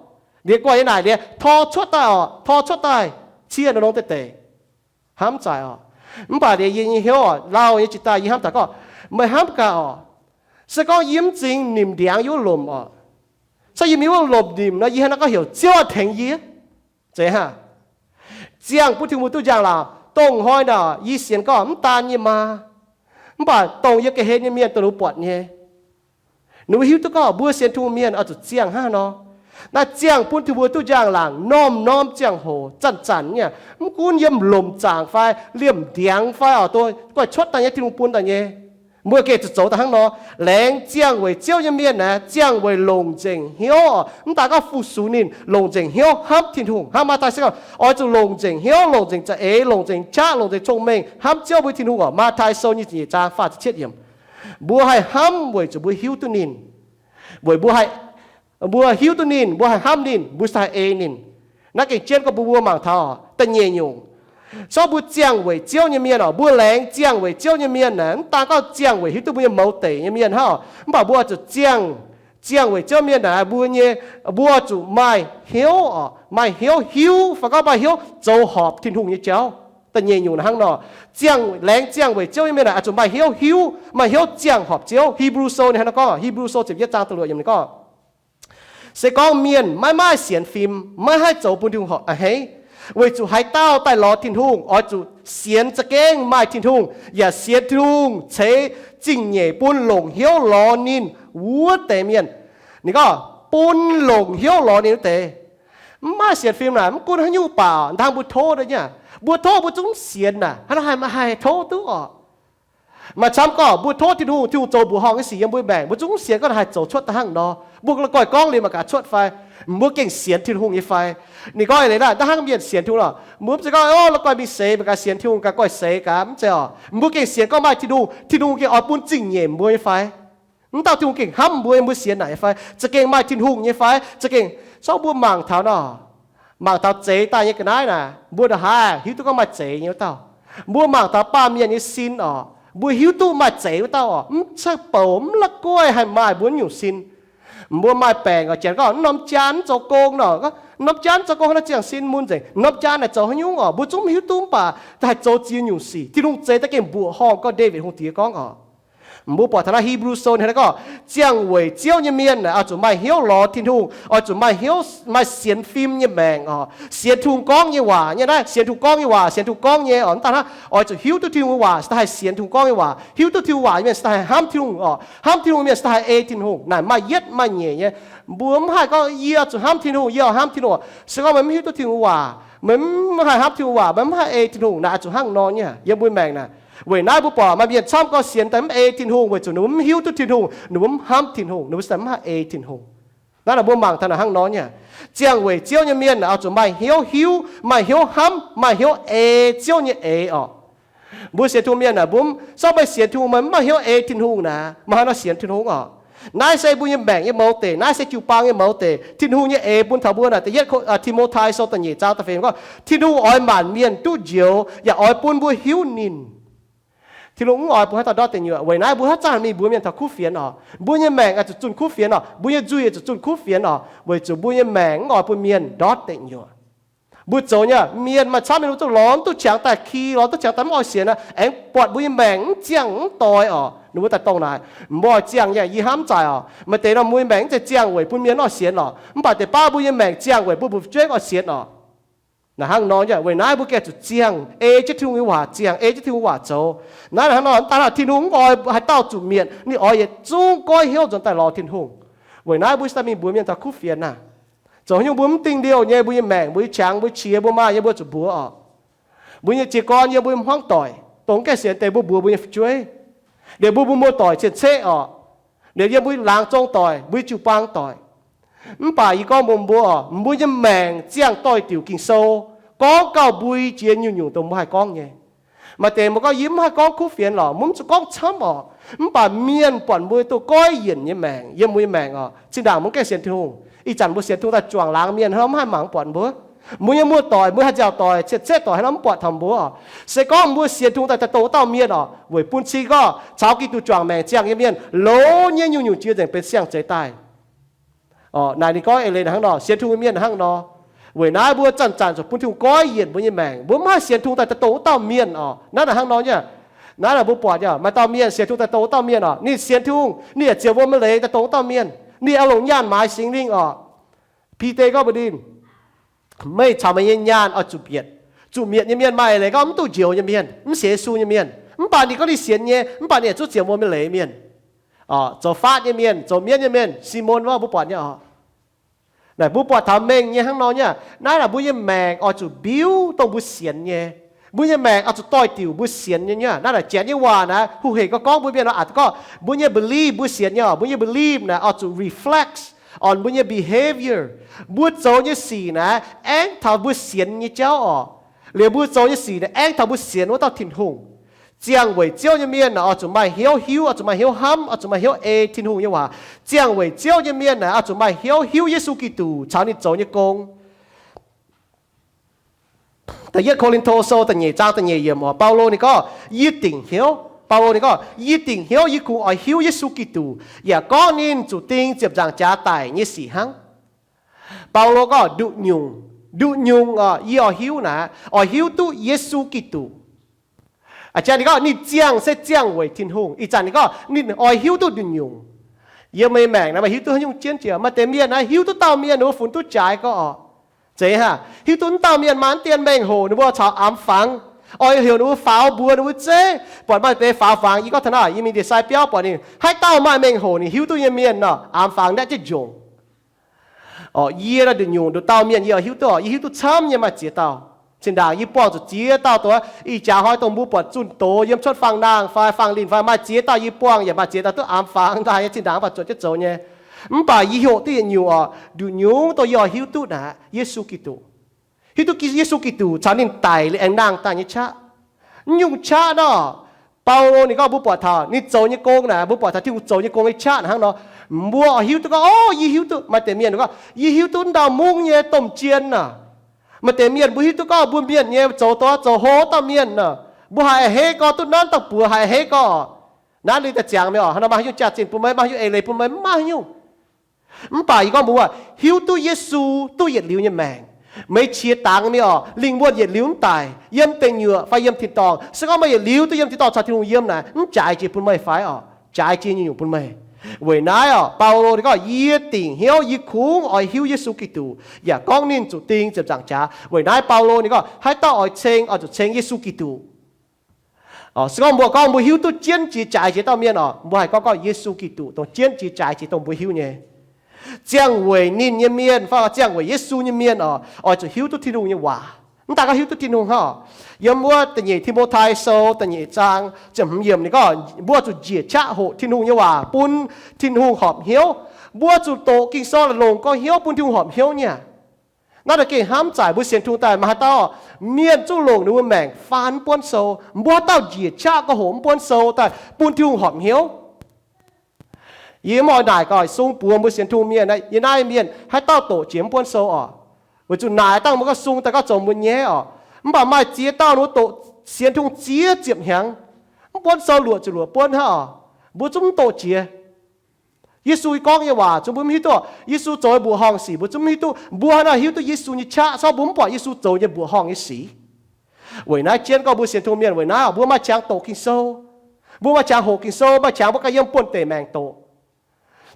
Liuz guaix nyei naaic liuz tor cuotv daaih orqc, tor cuotv daaih, cie nor longx deix deix. Hnamv zaaic orqc. Mv baac liuz yie nyei hnyouv orqc, lauh nyei jiex daaih yie hnamv daaih gorngv, meih hnamv gaax orqc, se gorngv yie mv zingx nimc ndiangx yiem wuov lomc orqc, se yie mingh wuov lomc nimc nor, yie hnangv naaiv gorngv heuc Ziouv tengx yie. Zeiz hnangv. Ziangh bun Tin-Hungh mbuo duqv njang-laangc. Dongh hnoi naaic yie sienx gorngv mv daan nyei maa, mv baac dongh yiem ga'hlen nyei mienh dongh ninh mbuo buatc nyei, ninh mbuo hiuv duqv gorngv mbuo sienx Tin-Hungh mienh oix zuqc ziangh hnangv haaix nor. Naaiv ziangh bun Tin-Hungh mbuo duqv njang-laangc norm-norm ziangh hoc, zanc-zanc nyei, mv gunv yiem lomc zaangc fai liemh ndiangx fai orqc, dongh guaih cuotv daaih nyei Tin-Hungh bun daaih nyei. Mbuo gengh zuqc zoux daaih hnangv nor. Laengz ziangh weic Ziouv nyei mienh naaic, ziangh weic longc nzengc hnyouv orqc. Mv daaih gorngv fu-sux ninh, longc nzengc hnyouv hnamv Tin-Hungh. Hnangv Matv^tai se gorngv oix zuqc longc nzengc hnyouv, longc nzengc za'eix, longc nzengc qaqv, longc nzengc cong-mengh hnamv Ziouv mbuo Tin-Hungh orqc. Matv^tai Sou nyic ziepc nyeic zaang faah ziepc cietv yiemc. Mbuo haih hnamv weic zuqc mbuo hiuv duqv ninh. Weic mbuo haih, mbuo hiuv duqv ninh, mbuo haih hnamv ninh, mbuo se haih ei ninh. Naaiv gengh jienv gorngv mbuo, mbuo mangc taux da'nyeic nyungc. Se gorngv mbuo ziangh weic Ziouv nyei mienh orqc, mbuo laengz ziangh weic Ziouv nyei mienh naaic, mv daan gorngv ziangh weic hiuv duqv mbuo nyei mouz deic nyei mienh hnangv orqc, mv baac mbuo oix zuqc ziangh, ziangh weic Ziouv mienh naaic, mbuo nyei, mbuo zuqc maaih hnyouv orqc, maaih hnyouv hiuv, fai gorngv maaih hnyouv zoux horpc Tin-Hungh nyei jauv. Da'nyeic nyungc naaic hnangv nor, ziangh, laengz ziangh weic Ziouv nyei mienh naaic, oix zuqc maaih hnyouv hiuv, maaih hnyouv ziangh horpc Ziouv. Hipv^lu Sou ninh hnangv nor gorngv, Hipv^lu Sou ziepc yietv zaang da'luoqc yiemc ninh gorngv, se gorngv mienh maiv maaih sienx fim, maiv haih zoux bun Tin-Hungh horpc a'hneiv. Weic zuqc haaix dauh daaih lorz Tin-Hungh oix zuqc sienx za'gengh maaih Tin-Hungh, yaac sienx Tin-Hungh ceix zingh nyeic bun longc hnyouv lorz ninh wuov deix mienh. Ninh gorngv bun longc hnyouv lorz ninh wuov deix. Mv maaih sienx fim naaic, mv gunv haaix nyungc baac, hnangv mbuo tov nyei, mbuo tov mbuo zungv mv sienx naaic, hnangv nor haih, haih tov duqv orqc? Maaih camv gorngv mbuo tov Tin-Hungh, Tin-Hungh zoux mbuoqc horngh nyei sic yiem mbuo maengc, mbuo zungv mv sienx gorngv haih zoux cuotv daaih hnangv nor. Mbuo la'guaih gorngv liuz mangc gaax cuotv fai, mbuo gengh sienx Tin-Hungh nyei fai? Ninh gorngv eix leiz naaiv, hnangv mienh sienx Tin-Hungh lorqc, mbuo mv zeiz gorngv, o, la'guaih mingh seix mangc gaax sienx Tin-Hungh gaax, guaih seix gaax, mv zeiz orqc. Mbuo gengh sienx gorngv maaih Tin-Hungh, Tin-Hungh gengh oix bun zingh nyeic mbuo nyei fai? Mv dauh Tin-Hungh gengh hnamv mbuo, mbuo sienx naaic nyei fai? Za'gengh maaih Tin-Hungh nyei fai? Za'gengh, so mbuo mangc taux nor, mangc taux zeix daaih nyei ga'naaiv naaic, mbuo ndongc haaix hiuv duqv gorngv maaih zeix nyei wuov dauh? Mbuo mangc taux baamh mienh nyei sin orqc, mbuo hiuv duqv maaih zeix wuov dauh orqc. Mv zeiz bouc, mv la'guaih haih maaih mbuo nyungc sin. Mbuo maaih baengc orqc, janx gorngv, norm jaan mv zoux gong nor, norm jaan mv zoux gong hnangv nor ziangh sin mun nzengc, norm jaan naaic zoux haaix nyungc orqc? Mbuo zungv mv hiuv duqv, mv baac haih zoux ziex nyungc sic. Tin-Hungh zeix daaih gengh mbuoqc horngh, gorngv Ndaawitv Hungh Diex gorngv orqc. Mbuo buatc taux naaiv Hebrew Sou ninh gorngv, ziangh weic Ziouv nyei mienh naaic oix zuqc maaih hnyouv lorz Tin-Hungh, oix zuqc maaih hnyouv, maaih sienx fim nyei maengc oc. Sienx Tin-Hungh gorngv nyei waac nyei naaiv, sienx Tin-Hungh gorngv nyei waac, sienx Tin-Hungh gorngv nyei oc. Mv daan hnangv, oix zuqc hiuv duqv Tin-Hungh nyei waac se daaih haih sienx Tin-Hungh gorngv nyei waac. Hiuv duqv Tin-Hungh waac nyei mienh se daaih haih hnamv Tin-Hungh oc. Hnamv Tin-Hungh nyei mienh se daaih haih ei Tin-Hungh. Naaic maaih yietv maaih nyeic nyei. Mbuo mv haih gorngv yie zuqc hnamv Tin-Hungh, yie oix hnamv Tin-Hungh. Se gorngv meih mv hiuv duqv Tin-Hungh waac, meih mv haih hnamv Tin-Hungh waac, meih mv haih ei Tin-Hungh, naaic oix zuqc hnangv nor nyei yiem mbuo maengc naaic. Weic naaiv mbuo buatc maaih mienh camv gorx sienx daaih mv ei Tin-Hungh weic zuqc ninh mbuo mv hiuv duqv Tin-Hungh, ninh mbuo mv hnamv Tin-Hungh, ninh mbuo se daaih mv haih ei Tin-Hungh. Naaiv naaic mbuo mangc taux naaic hnangv nor nyei. Ziangh weic Ziouv nyei mienh naaic oix zuqc maaih hnyouv hiuv, maaih hnyouv hnamv, maaih hnyouv ei Ziouv nyei eix oc. Mbuo sienx Tin-Hungh mienh naaic, mbuo mv, se gorngv meih sienx Tin-Hungh meih mv maaih hnyouv ei Tin-Hungh naaic, meih haaix nor sienx Tin-Hungh oc? Naaiv se mbuo nyei maengc nyei mouz deic, naaiv se jiu-baang nyei mouz deic. Tin-Hungh nyei eix bun taux mbuo naaic, da'yietv Ko-, Timothi Sou da'nyeic zaang da'feix gorngv, Tin-Hungh oix maanc mienh duqv njoux yaac oix bun mbuo hiuv ninh. Tin-Hungh mv oix bun haaix dauh ndortv deic nyuoqc. Weic naaiv mbuo haaix zanc mingh mbuox mienh taux kuv fienx oc, mbuo nyei maengc oix zuqc zunh kuv fienx oc, mbuo nyei nzuih oix zuqc zunh kuv fienx oc, weic zuqc mbuo nyei maengc mv oix bun mienh ndortv deic nyuoqc. Mbuo zoux nyei, mienh maaih camv mienh mbuo zuqc lorz mv duqv qangx daaih ki, lorz duqv qangx daaih mv oix sienx naaic, aengx buatc mbuo nyei maengc mv ziangh mv doix oc. Ninh mbuo daaih dongh naaic, mbuo oix ziangh nyei, yie hnamv mv zaic oc. Maaih deix nor mbuo nyei maengc mv zeiz ziangh weic bun mienh mv oix sienx oc. Mv baac deix baav mbuo nyei maengc ziangh weic bun mbuo fu'jueiv oix sienx oc. Naaic hnangv nor nyei, weic naaiv mbuo gengh zuqc ziangh ei jienv Tin-Hungh nyei waac, ziangh ei jienv Tin-Hungh waac zoux. Naaiv hnangv nor, mv daan hnangv Tin-Hungh mv oix haaix dauh zuqc mietc, ninh oix yietc zungv goiv hnyouv nzuonx daaih lorz Tin-Hungh. Weic naaiv mbuo se daaih mingh mbuox mienh taux kuv fienx naaic. Zoux haaix nyungc mbuo mv dingh liouh nyei, mbuo nyei maengc, mbuo nyei qangx, mbuo qiex, mbuo maaih nyei, mbuo zuqc mbuox oc. Mbuo nyei jiez gorn yiem mbuo nyei hmuangv doic, dongh mv gaengh sienx deix mbuo mbuox mbuo nyei fu'jueiv. Liuz mbuo, mbuo muoz-doic cien-ceqv oc. Liuz yiem mbuo laangz zong doic, mbuo jiu-baang doic. Mv baac yie gorngv mbuox mbuo oc, mbuo nyei maengc ziangh doix-diuc Ging-Sou gorngv gauh mbui jiex nyungc-nyungc dongh mbuo haih gorngv nyei. Maaih deix mbuo gorngv, yie mv haih gorngv kuv fienx lorqc, mv zuqc gorngv camv oc. Mv baac mienh buatc mbuo duqv goiv yienc nyei maengc yiem mbuo nyei maengc oc. Zinh ndaangc mbuo gaengh sienx Tin-Hungh, ih zanc mbuo sienx Tin-Hungh daaih juangc laangz mienh hnangv nor mv haih mangc mv buatc mbuo. Mbuo nyei muoz-doic, mbuo haih nziaauc doic, cien-ceqv doic hnangv nor mv buatc taux mbuo oc. Se gorngv mbuo sienx Tin-Hungh daaih dauh dauh wuov dauh mienh oc, weic bun cing gorngv caux Giduc juangc maengc ziangh nyei mienh longx nyei nyungc-nyungc jiex nzengc benx siang-zeix daaih. Oc, naaic ninh gorngv eix leiz hnangv nor, sienx Tin-Hungh nyei mienh hnangv nor. Weic naaiv mbuo zanc-zanc zuqc bun Tin-Hungh goiv yienc mbuo nyei maengc, mbuo mv haih sienx Tin-Hungh daaih dauh dauh wuov dauh mienh oc. Naaiv naaic hnangv nor nyei. Naaiv naaic mbuo buatc nyei, maaih dauh mienh sienx Tin-Hungh daaih dauh dauh wuov dauh mienh oc, ninh sienx Tin-Hungh, ninh yaac ziouc mbuo maaih leiz daaih dauh dauh wuov dauh mienh, ninh oix longc nyaanh maaiz Singx Lingh oc. Bide gorngv mbuox ninh, meih caux meih nyei nyaanh oix zuqc mietc. Zuqc mietc nyei mienh maaih leiz gorngv mv duqv njoux nyei mienh, mv sienx Yesu nyei mienh. Mv baac ninh gorngv ninh sienx nyei, mv baac ninh yaac zungv ziouc mbuo maaih leiz mienh. Oc, zoux faatv nyei mienh, zoux mienv nyei mienh, Simon wuov mbuo buatc nyei oc. Naaic mbuo buatc taux mengh nyei hnangv nor nyei. Naaiv naaic mbuo nyei maengc oix zuqc mbiuv dongh mbuo sienx nyei. Mbuo nyei maengc oix zuqc doix-diuc mbuo sienx nyei nyei. Naaiv naaic janx nyei waac naaic, hu hec gorngv gorngv mbuo mienh oix aqc gorngv mbuo nyei belief, mbuo sienx nyei oc, mbuo nyei belief naaic oix zuqc reflect on mbuo nyei behavior. Mbuo zoux nyei sic naaic aengv taux mbuo sienx nyei jauv oc. Liuz mbuo zoux nyei sic naaic aengv taux mbuo sienx wuov dauh Tin-Hungh. Ziangh weic Ziouv nyei mienh naaic oix zuqc maaih hnyouv hiuv, oix zuqc maaih hnyouv hnamv, oix zuqc maaih hnyouv ei Tin-Hungh nyei waac. Ziangh weic Ziouv nyei mienh naaic oix zuqc maaih hnyouv hiuv Yesu Giduc caux ninh zoux nyei gong. Da'yietv Ko^lin^to Sou da'nyeic zaang da'nyeic yiemc oc, Baulo ninh gorngv, yie dingc hnyouv, Baulo ninh gorngv, yie dingc hnyouv yie kungx oix hiuv Yesu Giduc, yaac gorngv ninh zuqc ding ziepc nzaangc jaax daic nyei sic hnangv. Baulo gorngv nduqc nyungc, nduqc nyungc oc, yie oix hiuv naaic, oix hiuv duqv Yesu Giduc. A'jang ninh gorngv ninh ziangh se ziangh weic Tin-Hungh. Ih zanc ninh gorngv ninh oix hiuv duqv nduqc nyungc. Yiem meih maengc naaic meih hiuv duqv haaix nyungc jienv jiex? Maaih deix mienh naaiv hiuv duqv dauh mienh ninh mbuo funx duqv jaaix gorngv oc. Zeiz haic, hiuv duqv wuov dauh mienh maaih wuov dien mengh hoc ninh mbuo caux amx fangx, oix heuc ninh mbuo faaux mbuox ninh mbuo zeiv. Buatc maaih deix faaux fangx, yie gorngv taux naaiv, yie mingh ndie sai biauv buatc ninh haaix dauh maaih mengh hoc ninh hiuv duqv nyei mienh nor, amx fangx naaiv jienv njongc. Oc, yie naaiv nduqc nyungc nduqc dauh mienh yie oix hiuv duqv oc, yie hiuv duqv camv nyei maaih ziex dauh. Zinh ndaangc yie buangh zuqc ziex dauh dongh ih jaax hnoi dongh mbuo buatc zunh doz yiem cuotv fangx-naang fai fangx-linh fai maaih ziex dauh yie buangh yaac maaih ziex dauh duqv amx fangx daaih nyei. Zinh ndaangc mv baac zuotc jienv zoux nyei. Mv baac yie hopv duqv yietc nyungc oc, nduqc nyungc dongh yie oix hiuv duqv naaic Yesu Giduc. Hiuv duqv Yesu Giduc caux ninh daic liuz aengx nangh daaih nyei qaqv. Mv nyungc qaqv nor, Baulo ninh gorngv mbuo buatc taux ninh zoux nyei gong naaic, mbuo buatc taux Tin-Hungh zoux nyei gong nyei qaqv hnangv nor, mbuo oix hiuv duqv gorngv, o, yie hiuv duqv. Maaih deix mienh gorngv, yie hiuv duqv wuov dauh mungv nyei domh jien naaic. Maaih deix mienh mbuo hiuv duqv gorngv mbuo mienh nyei zoux doz zoux hlo dauh mienh naaic, mbuo haih a'hneiv gorx duqv nanv dauh buoz haih a'hneiv gorx. Naaiv ninh daaih ziangx mingh oc, hnangv nor maaih haaix nyungc jaax-zinh bun meih, maaih haaix nyungc eix leiz bun meih, mv maaih haaix nyungc. Mv baac yie gorngv mbuox, hiuv duqv Yesu duqv yietc liuz nyei maengc. Meih qiex dangx mingh oc, lingh wuonh yietc liuz mv daic, yiem deic nyuoqc fai yiem tin-dorngh, se gorngv meih yietc liuz duqv yiem tin-dorngh caux Tin-Hungh yiem naaic, mv jaaix jiex bun meih fai oc? jaaix jiex nyungc-nyungc bun meih. Weic naaiv orqc, Baulo ninh gorngv, yie dingc hnyouv, yie kungx oix hiuv Yesu Giduc, yaac gorngv ninh zuqc ding ziepc nzaangc jaax. Weic naaiv Baulo ninh gorngv, haaix dauh oix ceng, oix zuqc ceng Yesu Giduc. Se gorngv mbuo gorngv mbuo hiuv duqv jienv jiex jaaix jiex dauh mienh orqc, mbuo haih gorngv gorngv Yesu Giduc dongh jienv jiex jaaix jiex dongh mbuo hiuv nyei. Ziangh weic ninh nyei mienh fai ziangh weic Yesu nyei mienh orqc, oix zuqc hiuv duqv Tin-Hungh nyei waac. Mv daaih gorngv hiuv duqv Tin-Hungh hnangv. Yiem wuov da'nyeic Ti^mo^tai Sou da'nyeic zaang ziepc hmz yiemc ninh gorngv, mbuo zuqc njiec qaqv hoqc Tin-Hungh nyei waac bun Tin-Hungh horpc hnyouv. Mbuo zuqc doqc Ging-Sou longc gorx hnyouv bun Tin-Hungh horpc hnyouv nyei. Naaiv deix gengh hnamv zaaic mbuo sienx Tin-Hungh daaih maaih haaix dauh mienh zuqc longc ninh mbuo maengc faan mv buonv sou. Mbuo haaix dauh njiec qaqv gorx hoqc mv buonv sou daaih bun Tin-Hungh horpc hnyouv? Yie mv oix naaic gaax sung buoz mbuo sienx Tin-Hungh mienh, yie naaiv mienh haaix dauh doqc jiex mv buonv sou orqc? Weic zuqc naaic dangh mbuo gauh sung daaih gauh zoux mbuo nyaiv orqc. Mv baac maaih ziex dauh ninh mbuo doqc sienx Tin-Hungh ziex ziepc hnyangx, mv buonv sou luoqc ziepc luoqc buonv hnangv orqc. Mbuo zungv mv doqc jiex. Yesu gorngv nyei waac zungv mbuo mv hiuv duqv. Yesu zoux nyei mbuoqc horngh sic mbuo zungv mv hiuv duqv. Mbuo hnangv naaiv hiuv duqv Yesu nyei qaqv, se gorngv mbuo mv buatc Yesu zoux nyei mbuoqc horngh nyei sic. Weic naaiv jienv gorngv mbuo sienx Tin-Hungh mienh weic naaiv mbuo maaih qangx doqc Ging-Sou. Mbuo maaih qangx hoqc Ging-Sou, maaih qangx mbuo ganh yiem buonv-deic maengc doqc.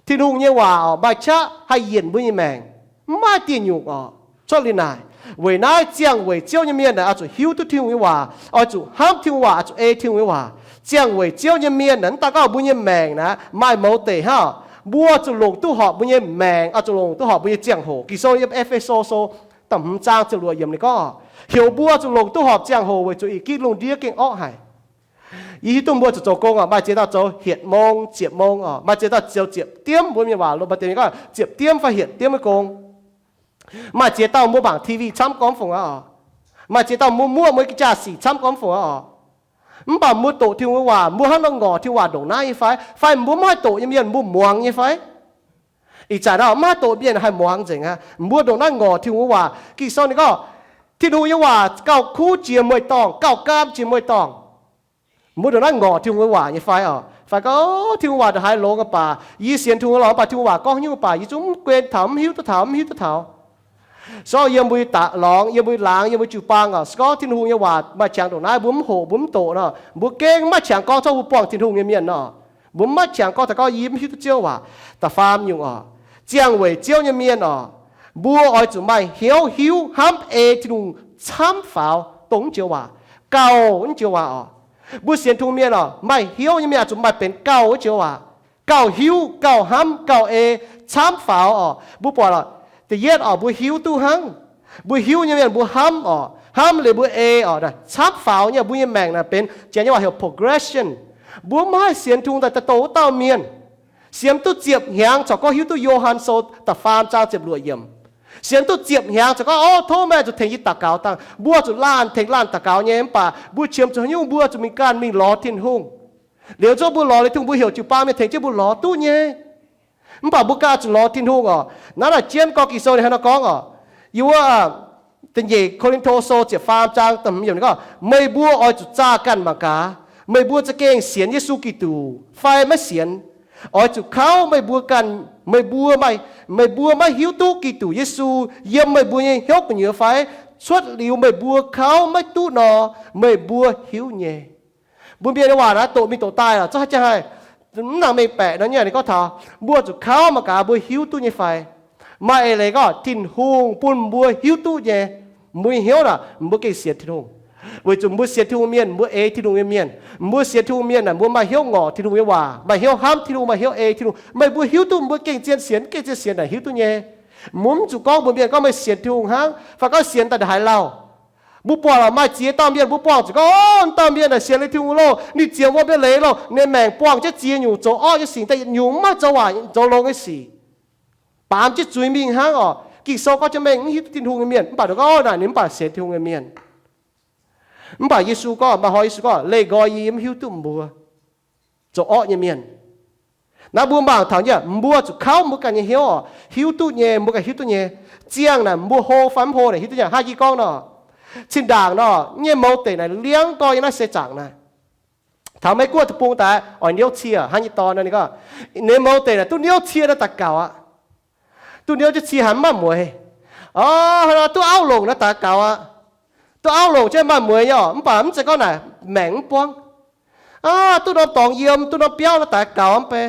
Tin-Hungh nyei waac maaih qaqv haih yienc mbuo nyei maengc, mv maaih dieh nyungc orqc. Cuotv liuz naaic, weic naaiv ziangh weic Ziouv nyei mienh naaic oix zuqc hiuv duqv Tin-Hungh nyei waac, oix zuqc hnamv Tin-Hungh waac, oix zuqc ei Tin-Hungh nyei waac. Ziangh weic Ziouv nyei mienh naaic, mv daaih gorngv mbuo nyei maengc naaic maaih mouz deic hnangv, mbuo zuqc longc duqv horpc mbuo nyei maengc, oix zuqc longc duqv horpc mbuo nyei ziangh hoc. Ging-Sou yiem E^fe^so Sou da'hmz zaang ziepc luoqc yiemc ninh gorngv, heuc mbuo zuqc longc duqv horpc ziangh hoc weic zuqc ih gitv lungh ndiev gengh orqv haic. Yie hiuv duqv mbuo zuqc zoux gong orqc, maaih ziex dauh zoux hietc mong ziepc mong orqc, maaih ziex dauh zoux ziepc diemv, mbuo mienh waac lo maaih deix gorngv ziepc diemv fai hietc diemv nyei gong. Maaih ziex dauh mbuo mangc TV camv gormx fungc aqv orqc. Maaih ziex dauh mbuo muoqv mbuo nyei jaa-sic camv gormx fungc aqv orqc. Mv baac mbuo doqc Tin-Hungh nyei waac, mbuo hnangv nor ngorc Tin-Hungh waac ndongc naaiv nyei fai? Fai mbuo mv haih doqc nyei mienh mbuo muangx nyei fai? Ih zanc nor mv haih doqc mienh haih muangx nzengc aqv. Mbuo ndongc naaiv ngorc Tin-Hungh nyei waac. Ging-Sou ninh gorngv, Tin-Hungh nyei waac gauh kuv jiex mueiz-dorngh, gauh gaam jiex mueiz-dorngh. Mbuo ndongc naaiv ngorc Tin-Hungh nyei waac nyei fai orqc? Fai gorngv, Tin-Hungh waac ndongc haaix longx baac yie sienx Tin-Hungh lorqc, mv baac Tin-Hungh waac gorngv nyungc baac yie zungv mv guen taux, mv hiuv duqv taux, mv hiuv duqv taux. Se gorngv yiem mbuo nyei da'longx, yiem mbuo nyei laangz, yiem mbuo jiu-baang orqc, se gorngv Tin-Hungh nyei waac maaih qangx ndongc naaiv mbuo mv hoqc, mbuo mv doqc nor, mbuo gengh mv maaih qangx gorngv cuotv mbuo buangh Tin-Hungh nyei mienh nor. Mbuo mv maaih qangx gorngv taux gorngv yie mv hiuv duqv Ziouv waac. Da'faam nyungc orqc, ziangh weic Ziouv nyei mienh orqc, mbuo oix zuqc maaih hnyouv hiuv hnamv ei Tin-Hungh camv faaux dongh wuov joux waac, gauh wuov joux waac orqc. Mbuo sienx Tin-Hungh mienh orqc, maaih hnyouv nyei mienh oix zuqc maaih benx gauh wuov joux waac, gauh hiuv, gauh hnamv, gauh ei, camv faaux orqc. Mbuo buatc lorqc, da'yietv orqc, mbuo hiuv duqv hnangv. Mbuo hiuv nyei mienh mbuo hnamv orqc, hnamv liuz mbuo ei orqc, camv faaux nyei. Mbuo nyei maengc naaic benx, janx nyei waac heuc progression. Mbuo mv haih sienx Tin-Hungh daaih daaih dongh wuov dauh mienh. Sienx duqv ziepc hnyangx corc gorngv hiuv duqv Yo^han Sou da'faam zaang ziepc luoqc yiemc. Sienx duqv ziepc hnyangx corc gorngv, O, tov meih zuqc tengx yie daux gaux dangh. Mbuo zuqc laanh tengx laanh daux gaux nyei, mv baac mbuo qiemx zuqc haaix nyungc? Mbuo zuqc mingh ganh mingh lorz Tin-Hungh. Liuz zungv mbuo lorz liuz Tin-Hungh, mbuo heuc jiu-baang mienh tengx jienv mbuo lorz duqv nyei. Mv baac mbuo ganh zuqc lorz Tin-Hungh orqc. Naaiv naaic jienv gorngv Ging-Sou ninh hnangv nor gorngv orqc. Yiem wuov da'nyeic Ko^lin^to Sou ziepc faam zaang da'hmz yiemc ninh gorngv, Meih mbuo oix zuqc zaah ganh mangc gaax, meih mbuo za'gengh sienx Yesu Giduc fai maiv sienx. Oix zuqc kauv meih mbuo ganh, meih mbuo, meih mbuo maiv hiuv duqv Giduc Yesu yiem meih mbuo nyei hnyouv gu'nyuoz fai? Cuotv liuz meih mbuo kauv maiv duqv nor, meih mbuo hiuv nyei. Mbuo mienh nyei waac naaiv doqc mingh doqc daaih lorqc, zungv haiz jaa haih mv nangc mengh baeqc nor nyei. Ninh gorngv taux mbuo zuqc kauv mangc gaax mbuo hiuv duqv nyei fai. Maaih eix leiz gorngv Tin-Hungh bun mbuo hiuv duqv nyei, mbuo nyei hnyouv naaic mbuo gengh sienx Tin-Hungh. Weic zuqc mbuo sienx Tin-Hungh mienh, mbuo ei Tin-Hungh nyei mienh. Mbuo sienx Tin-Hungh mienh naaic mbuo maaih hnyouv ngorc Tin-Hungh nyei waac, maaih hnyouv hnamv Tin-Hungh, maaih hnyouv ei Tin-Hungh. Meih mbuo hiuv duqv, mbuo gengh zien sienx, gengh zien sienx naaic hiuv duqv nyei. Mbuo mv zuqc gorngv mbuox mienh gorngv meih sienx Tin-Hungh hnangv, fai gorngv sienx daaih ndongc haaix lauh. Mbuo buatc lorqc, maaih ziex dauh mienh mbuo buangh zuqc gorngv, O, dauh mienh naaic sienx liuz Tin-Hungh loh, ninh ziouc wuom nyei leiz loh, ninh maengc buangh jienv ziex nyungc zoux orqv nyei sic, da'yietv nyungc mv maaih zoux waaic, zoux longx nyei sic, baamz jienv zuiz mingh hnangv orqc. Ging-Sou gorngv jienv mengh mv hiuv duqv Tin-Hungh nyei mienh, mv baac ninh gorngv, O, naaic ninh mv baac sienx Tin-Hungh nyei mienh. Mv baac Yesu gorngv, maaih hnoi Yesu gorngv, Leih nqoi yie, yie mv hiuv duqv mbuo zoux orqv nyei mienh. Naaiv mbuo mangc taux nyei, mbuo zuqc kauv mbuo ganh nyei hnyouv orqc, hiuv duqv nyei, mbuo ganh hiuv duqv nyei. Ziangh naaic mbuo hlo fai mv hlo naaic hiuv duqv nyei. Hnangv yie gorngv nor, zinh ndaangc nor, nyei mouz deic naaic liangv gorx yiem naaiv seix zaangc naaic. Taux Meiv Guoqv deic-bung daaih oix niouv cie, hnangv nyei dorn nor ninh gorngv, ninh mouz deic naaic duqv niouv cie nor daux gaux aqv. Duqv niouv jienv cie haiz mv maaih mueiz. O, hnangv nor duqv auv longc nor daux gaux aqv. Duqv auv longc jienv maaih mueiz nyei orqc, mv baac mv zeiz gorngv naaic maengc mv buangv. Aa, duqv norm dorngx yiem, duqv norm biauv nor daaih gaux mv bei.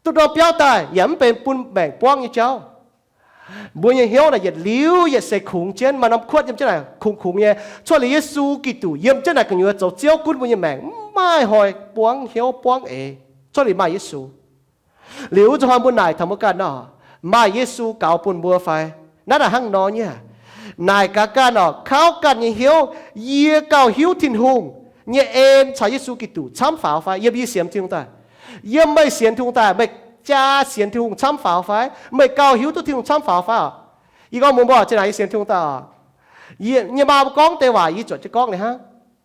Duqv norm biauv daaih yaac mv benx bun maengc buangv nyei jauv. Mbuo nyei hnyouv naaic yietc liuz yietc seix kungx jienv, maaih norm kuotv yiem jienv naaic kungx kungx nyei. Cuotv liuz Yesu Giduc yiem jienv naaic gu'nyuoz zoux Ziouv gunv mbuo nyei maengc, mv maaih hnoi buangv hnyouv buangv eix. Cuotv liuz maaih Yesu. Liuz wuov zuqc hnoi mbuo naaic taux mbuo ganh nor, maaih Yesu gaux bun mbuo fai? Naaiv naaic hnangv nor nyei. Naaic gaax ganh oc, kauv ganh nyei hnyouv, yie gauh hiuv Tin-Hungh nyei en caux Yesu Giduc camv faaux fai? Yiem yie sienx Tin-Hungh daaih, yiem meih sienx Tin-Hungh daaih, meih jaa sienx Tin-Hungh camv faaux fai? Meih gauh hiuv duqv Tin-Hungh camv faaux fai oc? Yie gorngv mbuox mbuo, zinh naaic yie sienx Tin-Hungh daaih oc, yie nyei maa mbuo gorngv deix waac yie zuotc jienv gorngv liuz hnangv.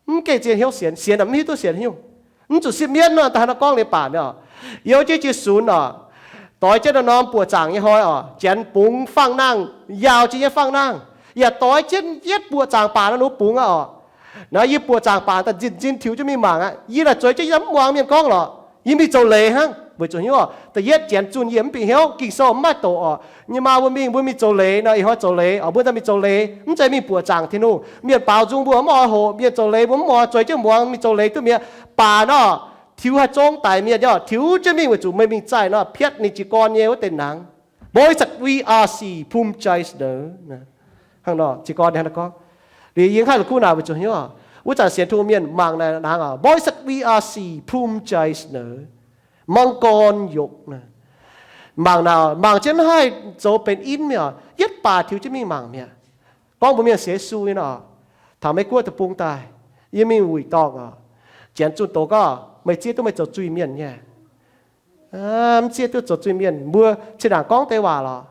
Mv gengh zien hnyouv sienx, sienx naaic mv hiuv duqv sienx haaix nyungc. Mv zuqc sipv mienv nor, da'hnangv nor gorngv liuz baac mi'aqv. Yiem jienv jiex sunx oc, doix jienv norm buoqc zaangc nyei hnoi oc, janx bungx fangh nangh, yaauc jiex nyei fangh nangh, yaac doix jienv yietv buoqc zaangc baac nor, bungx aqv oc. Naaiv yie buoqc zaangc baac daaih nzin-nzin tiux jienv mingh mangc aqv. Yie naaic zueiz jienv yie mv muangx mienh gorngv lorqc. Yie mingh zoux leiz hnangv weic zuqc hnyouv oc, da'yietv janx zunh yie mv bieqc hnyouv. Ging-Sou mv maaih doqc oc. Nyei maa mbuo mingh, mbuo mingh zoux leiz nor, ih hnoi zoux leiz oc, mbuo daaih mingh zoux leiz, mv zeiz mingh buoqc zaangc Tin-Hungh. Mienh baaux nzung mbuo mv oix hoqc, mienh zoux leiz mbuo mv oix, zueiz jienv muangx, mingh zoux leiz duqv mi'aqv. Baac nor, tiux haih zong daic mienh, tiux jienv mingh weic zuqc meih mingh zaih nor piatv ninh jiez gorn nyei wuov deix nangx. บริษัท วีอาร์ซี ภูมิใจเสนอ hnangv nor jiez gorn hnangv nor gorngv. Liuz yie haih la'kuqv naaic weic zuqc hnyouv oc, wuov zanc sienx Tin-Hungh mienh mangc naaic nangx oc, บริษัท วีอาร์ซี ภูมิใจเสนอ มังกรหยก naaic. Mangc naaic, mangc jienv haih zoux benx in mi'aqv. Yietv baac tiux jienv mingh mangc mi'aqv. Gorngv mbuox mienh sienx Yesu nyei nor, taux Meiv Guoqv deic-bung daaih, yie mingh wuic dorngh oc, janx zunh doz gorngv, meih zieqv duqv meih zoux zuiz-mienh nyei. Mv zieqv duqv zoux zuiz-mienh. Mbuo zinh ndaangc gorngv deix waac lorqc,